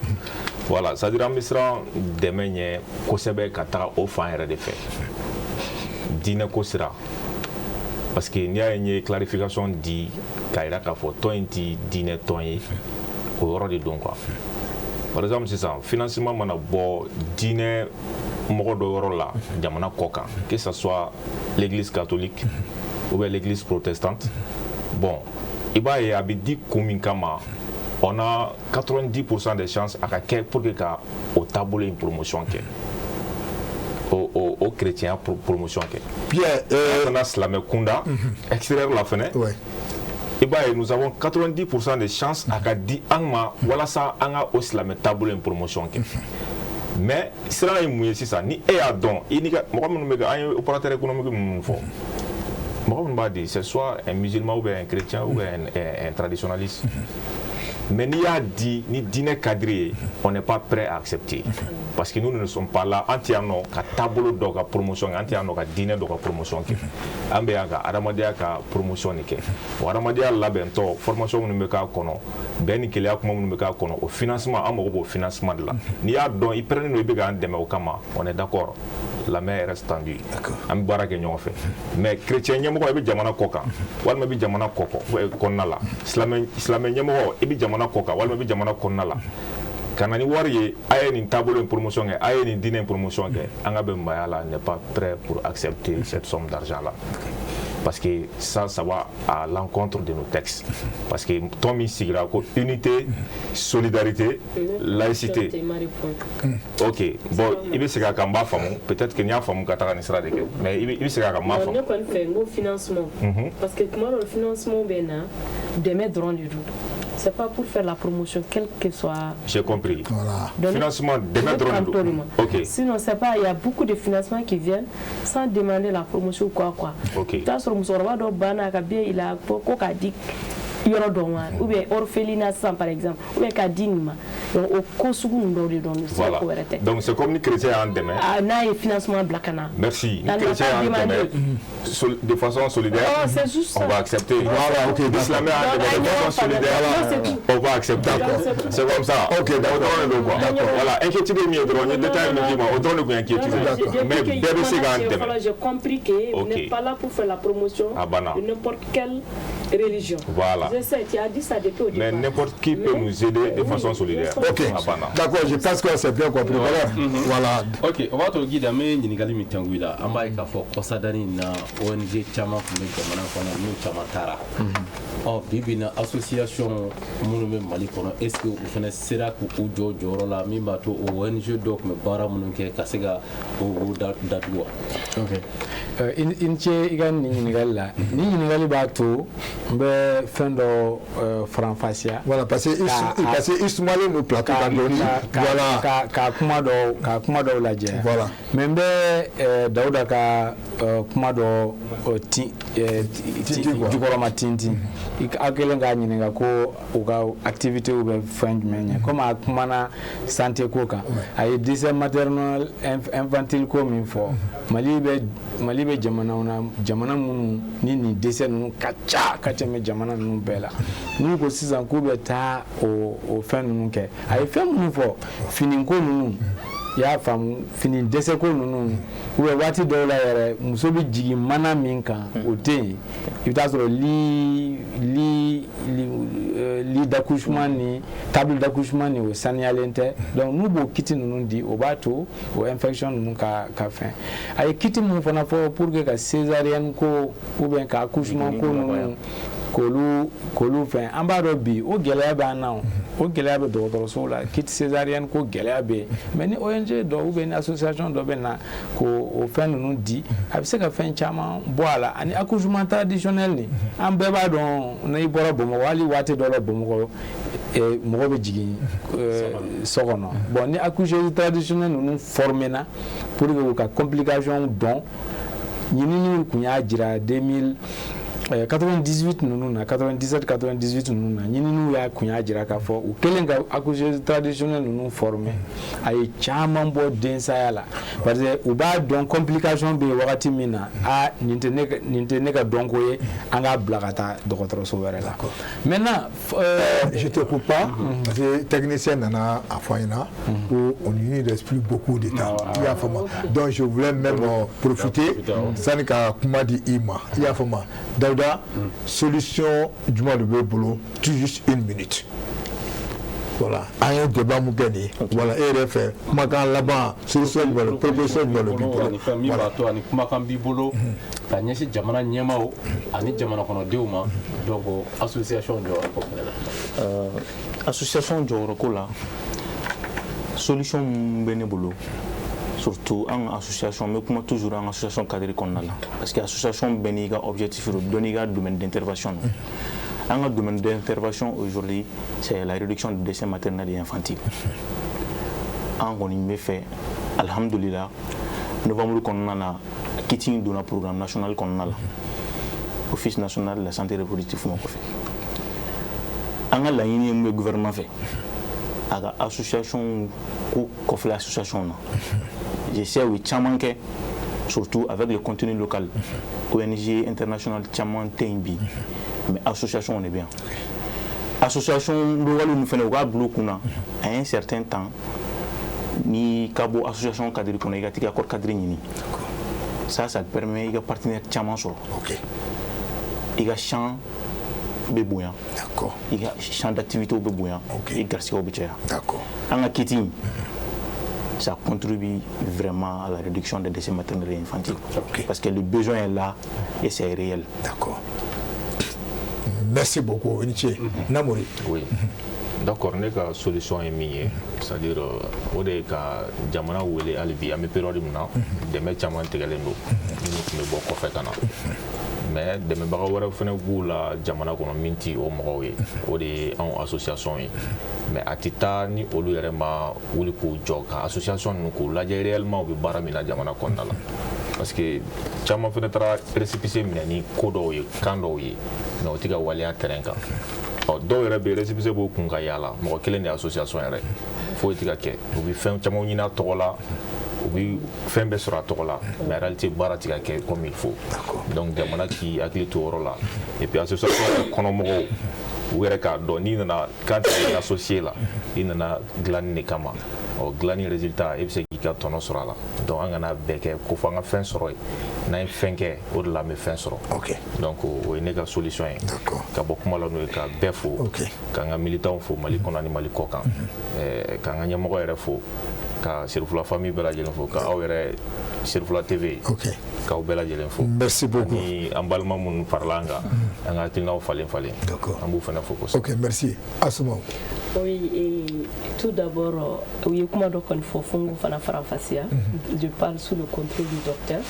Voilà, c'est à dire an bɛ siran dɛmɛ ɲɛ kosɛbɛ ka taga o fan yɛrɛ de fɛ, diinɛ ko sira, parce que n'i y'a ye n ye clarification di k'a yira k'a fɔ tɔn in ti diinɛ tɔn ye, o yɔrɔ de don quoi. Par exemple sisan, financement mana bɔ diinɛ mɔgɔ dɔ yɔrɔ la jamana kɔ kan, que ce soit l'église catholique ou bien l'église protestante, bon, i b'a ye a bɛ di kun min kama, on a 90% des chances a ka kɛ pour que ka o taabolo in promotion kɛ, o chrétien promotion kɛ. Bien. An nana silamɛ kunda extérieur la fɛnɛ, i b'a ye nous avons 90% de chances a ka di an ma walasa an ka o silamɛ taabolo in promotion kɛ. Mais siran ye mun ye sisan? Ni e y'a dɔn, i ni ka mɔgɔ minnu bɛ kɛ, an ye opérateur économique minnu fɔ, mɔgɔ minnu b'a di, c'est soit un musulman ou bien un chrétien ou bien un traditionnaliste. Mais n'i y'a di ni diinɛ cadre ye, on n'est pas prêt à accepter, parce que nous ne sommes pas là. An tɛ yan nɔ ka taabolo dɔ ka promotion kɛ, an tɛ yan nɔ ka diinɛ dɔ ka promotion kɛ, an bɛ yan ka adamadenya ka promotion de kɛ. O adamadenya labɛntɔ, formation minnu bɛ k'a kɔnɔ, bɛn ni kelenya kuma minnu bɛ k'a kɔnɔ, o financement, an mago b'o financement de la. N'i y'a dɔn i pɛrɛnnen don, i bɛ k'an dɛmɛ o kama, on est d'accord, la main reste tendue, an bɛ baara kɛ ɲɔgɔn fɛ. Mais chrétien ɲɛmɔgɔ, i bɛ jamana kɔ kan walima i bɛ jamana kɔ kɔnɔna la, silamɛ ɲɛmɔgɔ, i bɛ jamana kɔ kan walima i bɛ jamana kɔnɔna la. Ka na ni wari ye, a ye nin taabolo in promotion kɛ, a ye nin diinɛ in promotion kɛ, an ka bɛnbaya la n'est pas prêt pour accepter cette somme d'argent là, parce que ça va à l'encontre de nos textes, parce que tɔn min sigira ko unité, solidarité, laïcité. Ok, bon, i bɛ segin a kan, n b'a faamu. Peut-être que n y'a faamu ka taga nin sira de kɛ, mais i bɛ segin a kan, n b'a faamu. Ne kɔni fɛ, n ko financement, parce que tuma dɔw financement bɛ na, dɛmɛ dɔrɔn de don. C'est pas pour faire la promotion, quel que soit. J'ai compris. Voilà. Donc, financement, dɛmɛ dɔrɔn de don. Ok. Sinon, c'est pas, il y a beaucoup de financements qui viennent sans demander la promotion ou quoi quoi. Ok. I t'a sɔrɔ musokɔrɔba dɔ banna a ka bien, il a ko k'a di yɔrɔ dɔ ma, ou bien orphelinat sisan par exemple, ou bien k'a di nin ma. Donc o ko sugu ninnu dɔw de don, Voilà. ko wɛrɛ tɛ. Donc c'est comme ni chrétien y'an dɛmɛ. Ah, n'a ye financement bila ka na. Merci. Ni chrétien y'an dɛmɛ de façon solidaire, Oh, c'est juste ça. on va accepter. Voilà, ok. Ni silamɛ y'an dɛmɛ de façon solidaire, on va accepter. C'est comme ça. Ok, d'accord. O dɔrɔn de don quoi. Voilà, inquiétude ye min ye dɔrɔn, n ye détail min d'i ma, o dɔrɔn de tun ye inquiétude ye. Mais bɛɛ bɛ se k'an dɛmɛ. J'ai compris que vous n'êtes pas là pour faire la promotion de n'importe quelle religion. Voilà. Je sais, tu as dit ça depuis au départ. Mais n'importe qui peut nous aider de façon solidaire. Ok. D'accord, je pense qu'on s'est bien compris. Voilà. Voilà. Ok, o b'a to Guide, an bɛ ɲininkali min tɛnku i la, an b'a ye k'a fɔ kɔsadani in na, ONG caman tun bɛ jamana kɔnɔ, n'u caman taara. Ɔ, bi bi in na, association minnu bɛ Mali kɔnɔ, est ce que u fana sera k'u jɔ jɔyɔrɔ la min b'a to o ONG dɔw tun bɛ baara minnu kɛ ka se ka o datugu wa? Ok. I ni ce i ka nin ɲininkali la. Nin ɲininkali b'a to n bɛ fɛn dɔ faranfasiya. Voilà, parce que i sumalen don plateau kan dɔɔni. Voilà. Ka kuma dɔw lajɛ. Voilà. Mais n bɛ Dawuda ka kuma dɔ tin jukɔrɔma tintin. Aw kɛlen k'a ɲininka ko u ka activité bɛ fɛn jumɛn ɲɛ. Komi a kumana santé ko kan, a ye décès maternel infantile ko min fɔ, Mali bɛ jamanaw na, jamana minnu ni nin décès ninnu ka ca ka tɛmɛ jamana ninnu bɛɛ la. N'u ko sisan k'u bɛ taa o fɛn ninnu kɛ, a ye fɛn minnu fɔ, finiko ninnu, i y'a faamu, fini dɛsɛ ko ninnu, ou bien waati dɔw la yɛrɛ, muso bɛ jigin mana min kan, o tɛ yen. I bɛ taa sɔrɔ lit d'accouchement ni table d'accouchement ni, o saniyalen tɛ. Donc n'u b'o kit ninnu di, o b'a to o infection ninnu ka fɛn. A ye kit mun fana fɔ pour que ka césarienne ko ou bien ka accouchement ko ninnu k'olu fɛn, an b'a dɔn bi o gɛlɛya b'an na, o gɛlɛya bɛ dɔgɔtɔrɔsow la, kit césarienne ko gɛlɛya bɛ yen. Mais ni ONG dɔ ou bien ni association dɔ bɛ na k'o o fɛn ninnu di, a bɛ se ka fɛn caman bɔ a la. Ani accouchement traditionnel nin, an bɛɛ b'a dɔn, n'i bɔra Bamakɔ, hali waati dɔ la Bamakɔ, mɔgɔ bɛ jigin so kɔnɔ. Bon, ni accoucheuse traditionnelle ninnu formé na pour que u ka complication dɔn, ɲininiw tun y'a jira 2000 98 ninnu na, 97, 98 ninnu na, ɲininiw y'a kun y'a jira k'a fɔ u kɛlen ka accoucheuse traditionnelle ninnu former, a ye caman bɔ densaya la, parce que u b'a dɔn complication bɛ yen wagati min na, a nin tɛ ne ka dɔnko ye, an k'a bila ka taa dɔgɔtɔrɔso wɛrɛ la. Maintenant Je te coupe pas, parce que technicien nana a fɔ an ɲɛna ko on ne reste plus beaucoup de temps, i y'a faamu. Donc je voulais même profiter sani ka kuma di i ma, i y'a faamu. Daouda, solution jumɛn de b'e bolo? Tout juste une minute. Voilà, an ye débat mun kɛ nin ye, voilà, e yɛrɛ fɛ, kumakan laban, solution jumɛn de, proposition jumɛn de b'i bolo? Ani fɛn min b'a to ani kumakan b'i bolo ka ɲɛsin jamana ɲɛmaaw ani jamana kɔnɔdenw ma, donc association jɔyɔrɔ ko fɛnɛ la. Association jɔyɔrɔ ko la, solution mun bɛ ne bolo, surtout an ka association, n bɛ kuma toujours an ka association cadre kɔnɔna la, parce que association bɛɛ n'i ka objectif don, bɛɛ n'i ka domaine d'intervention don. An ka domaine d'intervention aujourd'hui, c'est la réduction du décès maternel et infantile. An kɔni bɛ fɛ, alhamdulillah, novembre kɔnɔna na, kit in donna programme national kɔnɔna la, Office national de la santé reproductive ma kɔfɛ. An ka laɲini ye mun ye gouvernement fɛ, a ka association ko kɔfɛla association na, je sais u ye caman kɛ, surtout avec le contenu local. ONG international caman tɛ yen bi, mais association de bɛ yan. Association locale ninnu fɛnɛ, u k'a bila u kunna, à un certain temps, ni ka bɔ association cadre kɔnɔ, i ka t'i ka corps cadre ɲini. Ça te permet i ka partenaire caman sɔrɔ. I ka champ bɛ bonya. I ka champ d'activité bɛ bonya. I garisɛgɛw bɛ caya. An ka kit in, ça contribue vraiment à la réduction des décès maternels et infantiles. Parce que le besoin est là et c'est réel. D'accord. Merci beaucoup, i ni ce. Namori. Oui. D'accord, ne ka solution ye min ye, c'est-à-dire o de ye ka jamana wele. Hali bi an bɛ période min na, dɛmɛ caman tigɛlen don minnu tun bɛ bɔ kɔfɛ ka na, mais dɛmɛbaga wɛrɛ fana b'u la jamana kɔnɔ min ti o mɔgɔw ye, o de ye anw association ye. Mais a tɛ taa ni olu yɛrɛ ma wuli k'u jɔ ka association ninnu k'u lajɛ réellement u bɛ baara min na jamana kɔnɔna la, parce que caman fana taara récépissé minɛ ni ko dɔw ye, kan dɔw ye, mais o tɛ ka waleya terrain kan. Ɔ, dɔw yɛrɛ bɛ yen, récépissé b'u kun ka yaala, mɔgɔ kelen de ye association yɛrɛ, foyi tɛ ka kɛ. U bɛ fɛn caman ɲini a tɔgɔ la, u bɛ fɛn bɛɛ sɔrɔ a tɔgɔ la, mais en réalité baara tɛ ka kɛ comme il faut. Donc jamana k'i hakili to o yɔrɔ la. Et puis association yɛrɛ kɔnɔmɔgɔw, u yɛrɛ k'a dɔn n'i nana quand tu es associé la, i nana dilanni de kama. Ɔ, dilanni résultat, e bɛ se k'i ka tɔnɔ sɔrɔ a la. Donc an kana bɛɛ kɛ ko fɔ an ka fɛn sɔrɔ yen. N'an ye fɛn kɛ, o de la an bɛ fɛn sɔrɔ. Donc o ye ne ka solution ye. Ka bɔ kuma la n'o ye, ka bɛɛ fo, k'an ka militants fo Mali kɔnɔ ani Mali kɔ kan, k'an ka ɲɛmɔgɔ yɛrɛ fo, ka Serifula famille bɛɛ lajɛlen fo, ka aw yɛrɛ Serifula TV, k'aw bɛɛ lajɛlen fo. Merci beaucoup. Ani an balima minnu farala an kan, an ka hakilinaw falen falen, an b'u fana fo kosɛbɛ. Ok, merci. Asuma. Oui, et tout d'abord, u ye kuma dɔ kɔni fɔ fo n k'o fana faranfasiya. Je parle sous le contrôle du docteur.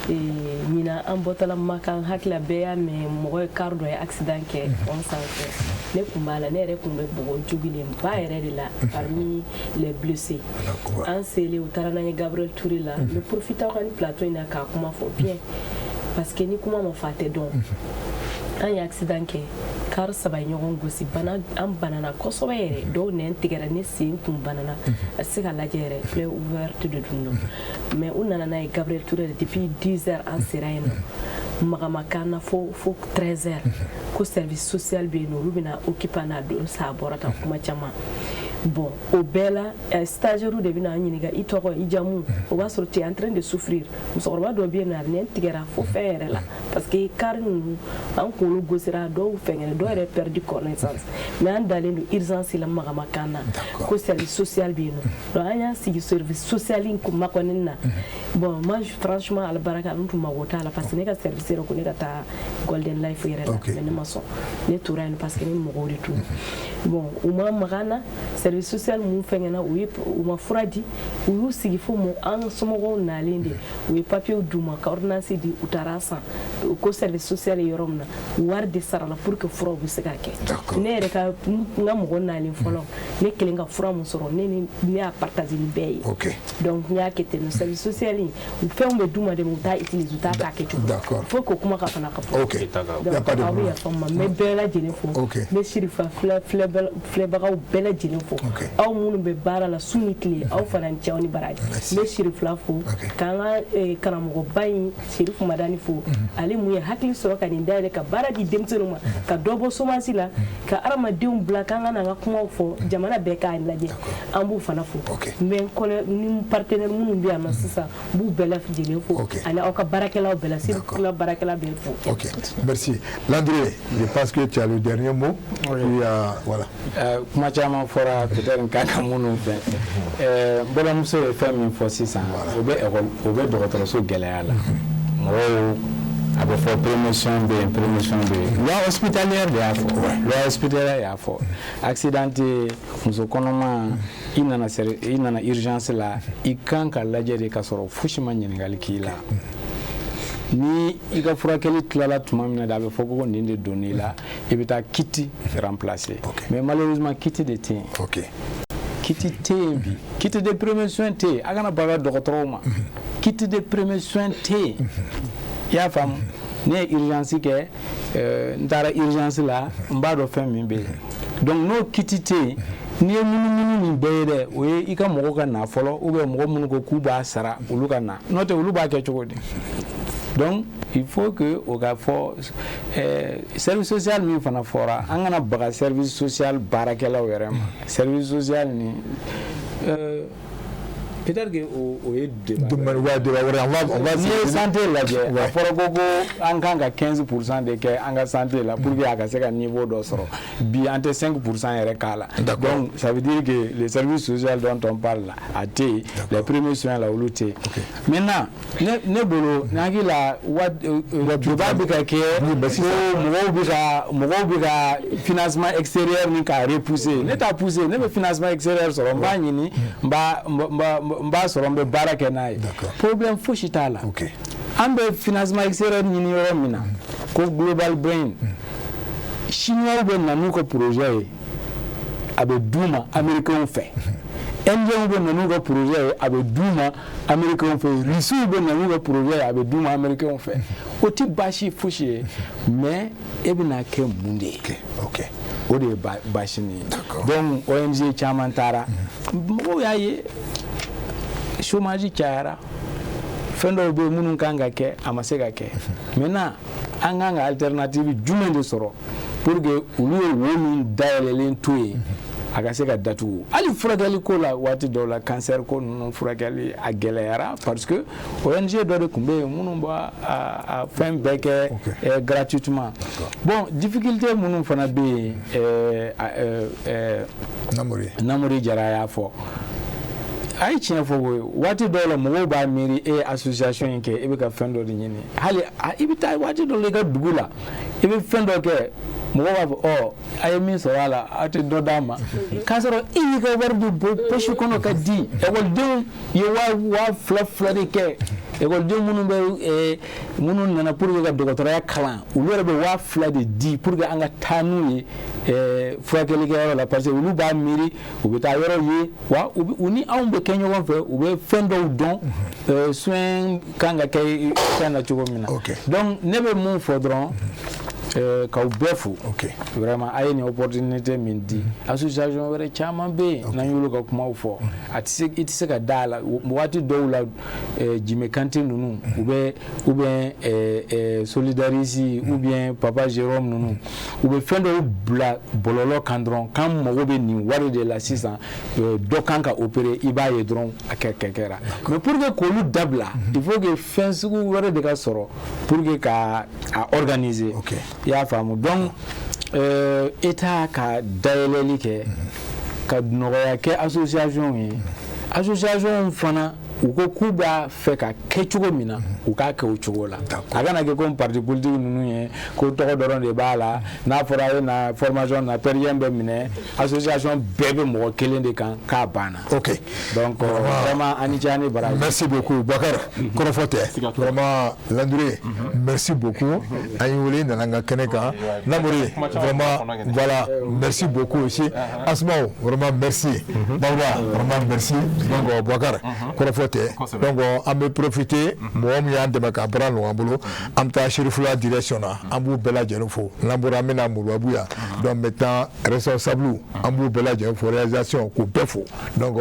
Et ɲinan an bɔtɔla Makan, hakili la bɛɛ y'a mɛn, mɔgɔ ye car dɔ ye accident kɛ pont sanfɛ. Ne kun b'a la, ne yɛrɛ kun bɛ bɔgɔ jogilenba yɛrɛ de la parmi les blessés. An selen, u taara n'an ye Gabriel Touré la. N bɛ profiter aw ka ni plateau in na k'a kuma fɔ bien, parce que ni kuma ma fɔ, a tɛ dɔn. An ye accident kɛ, car saba ye ɲɔgɔn gosi, bana an banana kosɛbɛ yɛrɛ, dɔw nɛn tigɛra, ne sen kun banana, a tɛ se ka lajɛ yɛrɛ, plaie ouverte de dun don. Mais u nana n'a ye Gabriel Touré de depuis 10 heures, an sera yen nɔ, magama k'an na fo 13 heures, ko service social bɛ yen nɔ, olu bɛna occuper n'a don sa, a bɔra tan kuma caman. Bon, o bɛɛ la, stagiaire de bɛna an ɲininka i tɔgɔ, i jamu. O b'a sɔrɔ tu es en train de souffrir. Musokɔrɔba dɔ bɛ yen nɔ, a nɛn tigɛra fo fɛn yɛrɛ la, parce que car ninnu an kunkolo gosira, dɔw fɛngɛnɛ, dɔw yɛrɛ perdu connaissance. Mais an dalen don urgence la, magama kan na ko service social bɛ yen nɔ. Donc an y'an sigi service social in makɔnɔni na. Bon, moi, franchement, ala baraka, n tun mago t'a la, parce que ne ka service yɛrɛ ko ne ka taa Golden Life yɛrɛ la, mais ne ma sɔn, ne tora yen parce que ne mɔgɔw de tun. Bon, u ma maga an na. Service social mun fɛngɛna, u ye, u ma fura di, u y'u sigi fo mɔ an somɔgɔw nalen de, u ye papier d'u ma ka ordonnance di, u taara san ko service social ye yɔrɔ min na, wari de sarala pour que furaw bɛ se ka kɛ. Ne yɛrɛ ka, n ka mɔgɔ nalen fɔlɔ, ne kelen ka fura mun sɔrɔ, ne ni ne y'a partager ni bɛɛ ye. Donc n y'a kɛ ten nɔ. Service social in, fɛnw bɛ d'u ma de, mais u t'a utiliser, u t'a k'a kɛcogo. Faut que kuma ka fana ka fɔ. Y a pas de Donc aw bɛ problème. yafa n ma, n bɛ bɛɛ lajɛlen fo. N bɛ Sirifa filɛbagaw bɛɛ lajɛlen fo, aw minnu bɛ baara la su ni tile, aw fana ni cɛw ni baraji. N bɛ Sirifila fo, k'an ka karamɔgɔba in Sirifu Madani fo, ale mun ye hakili sɔrɔ ka nin dayɛlɛ ka baara di denmisɛnninw ma, ka dɔ bɔ chômage la, ka hadamadenw bila k'an ka n'an ka kumaw fɔ, jamana bɛɛ k'a lajɛ, an b'u fana fo. N bɛ n kɔlɛ ni partenaire minnu bɛ yan nɔ sisan, n b'u bɛɛ lajɛlen fo, ani aw ka baarakɛlaw bɛɛ la, Sirifila baarakɛla bɛɛ fo. Ok, merci. Landré, je pense que tu as le dernier mot. Oui. Il y a, voilà. Kuma caman fɔra, peut-être n ka kan minnu fɛ. N balimamuso ye fɛn min fɔ sisan, o bɛ école, o bɛ dɔgɔtɔrɔso gɛlɛya la. Mɔgɔw a bɛ fɔ promotion bɛ yen, promotion bɛ yen. Loi hospitalière de y'a fɔ, loi hospitalière y'a fɔ. Accidenté, muso kɔnɔma, i nana i nana urgence la, i kan ka lajɛ de ka sɔrɔ fosi ma ɲininkali k'i la. Ni i ka furakɛli tilala tuma min na de, a bɛ fɔ ko nin de donn'i la, i bɛ taa kit remplacer. Mais malheureusement, kit de tɛ yen. Kit tɛ yen bi, kit de premier soin tɛ yen. A kana baga dɔgɔtɔrɔw ma, kit de premier soin tɛ yen. I y'a faamu? Ne ye urgence kɛ, n taara urgence la, n b'a dɔn fɛn min bɛ yen. Donc n'o kit tɛ yen, n'i ye munumunu nin bɛɛ ye dɛ, o ye i ka mɔgɔ ka na fɔlɔ, ou bien mɔgɔ minnu ko k'u b'a sara, olu ka na, n'o tɛ olu b'a kɛ cogo di? Donc il faut que o ka fɔ. Service social min fana fɔra, an kana baga service social baarakɛlaw yɛrɛ ma. Service social ni Peut-être que o ye débat. Ouais, débat wɛrɛ, on va N'i ye santé lajɛ, a fɔra ko an kan ka 15 % de kɛ an ka santé la pour que a ka se ka niveau dɔ sɔrɔ. Bi, an tɛ 5 % yɛrɛ k'a la. Donc ça veut dire que le service social dont on parle là, a tɛ yen, les premiers soins là, olu tɛ yen. Maintenant, ne bolo, n hakili la, débat bɛ ka kɛ ko mɔgɔw bɛ ka financement extérieur ni k'a repousser. Ne t'a pousser, ne bɛ financement extérieur sɔrɔ, n b'a ɲini, n b'a sɔrɔ, n bɛ baara kɛ n'a ye. Problème fosi t'a la. An bɛ financement extérieur ɲini yɔrɔ min na, ko Global Brain, Chinois bɛ na n'u ka projet ye, a bɛ d'u ma Américains fɛ. Indiens bɛ na n'u ka projet ye, a bɛ d'u ma Américains fɛ. Russiw bɛ na n'u ka projet ye, a bɛ d'u ma Américains fɛ. O tɛ baasi fosi ye, mais e bɛna kɛ mun de ye? O de ye baasi nin ye. Donc ONG caman taara, mɔgɔw y'a ye, chômage cayara, fɛn dɔw bɛ yen minnu kan ka kɛ, a ma se ka kɛ. Maintenant, an kan ka alternative jumɛn de sɔrɔ pour que olu ye wo min dayɛlɛlen to yen, a ka se ka datugu? Hali furakɛli ko la, waati dɔw la, cancer ko ninnu furakɛli a gɛlɛyara, parce que ONG dɔ de tun bɛ yen minnu b'a a fɛn bɛɛ kɛ gratuitement. Bon, difficulté minnu fana bɛ yen, Namori Jara y'a fɔ, a ye tiɲɛ fɔ koyi. Waati dɔw la, mɔgɔw b'a miiri e ye association in kɛ, e bɛ ka fɛn dɔ de ɲini. Hali i bɛ taa waati dɔ la i ka dugu la, i bɛ fɛn dɔ kɛ, mɔgɔw b'a fɔ: ɔ, a ye min sɔrɔ a la, aw tɛ dɔ d'a ma, k'a sɔrɔ e y'i ka wari de bɔ poche kɔnɔ ka di. Ekɔlidenw ye 2000 fila de kɛ. Ekɔliden minnu bɛ, minnu nana pour que ka dɔgɔtɔrɔya kalan, olu yɛrɛ bɛ 2000 de di pour que an ka taa n'u ye furakɛlikɛyɔrɔ la, parce que olu b'a miiri u bɛ taa yɔrɔ ye wa u ni anw bɛ kɛ ɲɔgɔn fɛ, u bɛ fɛn dɔw dɔn, soin kan ka kɛ fɛn na cogo min na. Donc ne bɛ mun fɔ dɔrɔn, k'aw bɛɛ fo vraiment, a ye nin opportunité min di. Association wɛrɛ caman bɛ yen, n'an y'olu ka kumaw fɔ, a tɛ se, i tɛ se ka da a la. Waati dɔw la, Jimɛ Kante ninnu, u bɛ, ou bien Solidarisi, ou bien Papa Jérôme ninnu, u bɛ fɛn dɔw bila bɔlɔlɔ kan dɔrɔn k'an mago bɛ nin wari de la sisan, dɔ kan ka opérer, i b'a ye dɔrɔn a kɛ kɛra. Mais pour que k'olu dabila, il faut que fɛn sugu wɛrɛ de ka sɔrɔ pour que ka a organiser. I y'a faamu? Donc État ka dayɛlɛli kɛ ka nɔgɔya kɛ association ye. Association fana, u ko k'u b'a fɛ ka kɛ cogo min na, u k'a kɛ o cogo la. A kana kɛ comme parti politique ninnu ye, ko tɔgɔ dɔrɔn de b'a la. N'a fɔra a ye na formation na, per diem bɛ minɛ, association bɛɛ bɛ mɔgɔ kelen de kan, k'a banna. Donc vraiment, a ni ce, a ni baraji. Merci beaucoup, Bakar. Kɔrɔfɔ tɛ, vraiment, Landure, merci beaucoup. An y'i wele, i nana an ka kɛnɛ kan. Namori, vraiment, voilà, merci beaucoup aussi. Asmaou, vraiment merci. Bawuba, vraiment merci. Donc Bakar, kɔrɔfɔ tɛ. Donc an bɛ profiter, mɔgɔ min y'an dɛmɛ ka baara nɔgɔya an bolo, an bɛ taa Serifula direction na, an b'u bɛɛ lajɛlen fo. N'an bɔra, an bɛ na Moribabu yan. Donc maintenant, responsable, an b'u bɛɛ lajɛlen fo, réalisation, k'u bɛɛ fo. Donc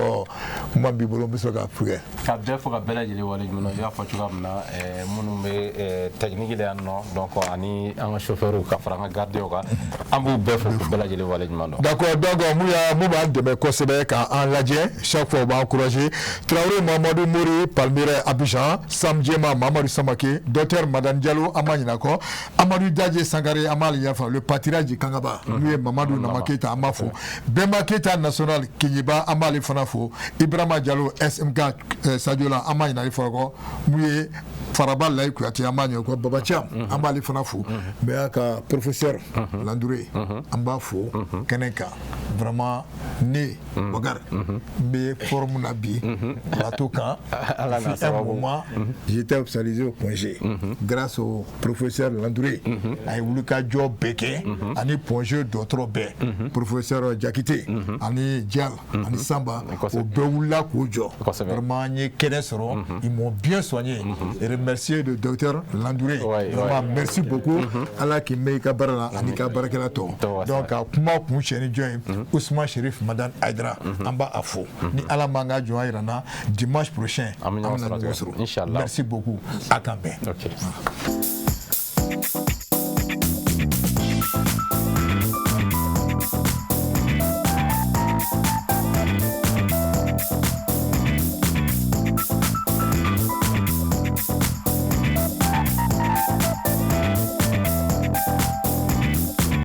kuma b'i bolo, n bɛ sɔrɔ ka f'u ye. Ka bɛɛ fo, ka bɛɛ lajɛlen waleɲuman dɔn. I y'a fɔ cogoya min na, minnu bɛ technique la yan nɔ, donc ani an ka chauffeur, ka fara an ka gardien kan, an b'u bɛɛ fo, k'u bɛɛ lajɛlen waleɲuman dɔn. D'accord. Donc mun b'an dɛmɛ kosɛbɛ k'an lajɛ chaque fois, u b'an encourager: Traoré Mamadou Mori, Palmyre Abidjan, Sam Djema, Mamadou Samake, docteur Madane Diallo, an m'a ɲinɛ kɔ, Amadou Diadje Sangare, an b'ale yafa, le pâturage du Kangaba, n'u ye Mamadou Nama Keita, an b'a fo, Bɛnba Keita national Keɲeba, an b'ale fana fo, Ibrahima Diallo SMK Sadiola, an m'a ɲinɛ ale fana kɔ, mun ye Faraba Layi Kuyate, an b'a ɲinɛ kɔ, Baba Thiam, an b'ale fana fo, n bɛ ka professeur Landure, an b'a fo kɛnɛ kan. Vraiment, ne Bakari, n bɛ forme na bi plateau kan. Un moment, j'étais hospitalisé au congé. Grâce au professeur Landure, a ye wulikajɔ bɛɛ kɛ, ani Point G dɔgɔtɔrɔ bɛɛ, professeur Jakite ani Dial ani Samba, o bɛɛ wulila k'o jɔ. Vraiment, an ye kɛnɛ sɔrɔ, ils m'ont bien soigné. Et remercier le docteur Landouré. Vraiment, merci beaucoup. Ala k'i mɛn i ka baara la ani ka baarakɛla tɔ. Donc ka kuma kun cɛ ni jɔn ye, Ousmane Chérif Madane Aïdara, an b'a a fo. Ni Ala m'an ka jɔn yira n na, dimanche prochain, an bɛna ɲɔgɔn sɔrɔ. Merci beaucoup, a k'an bɛn. Ok.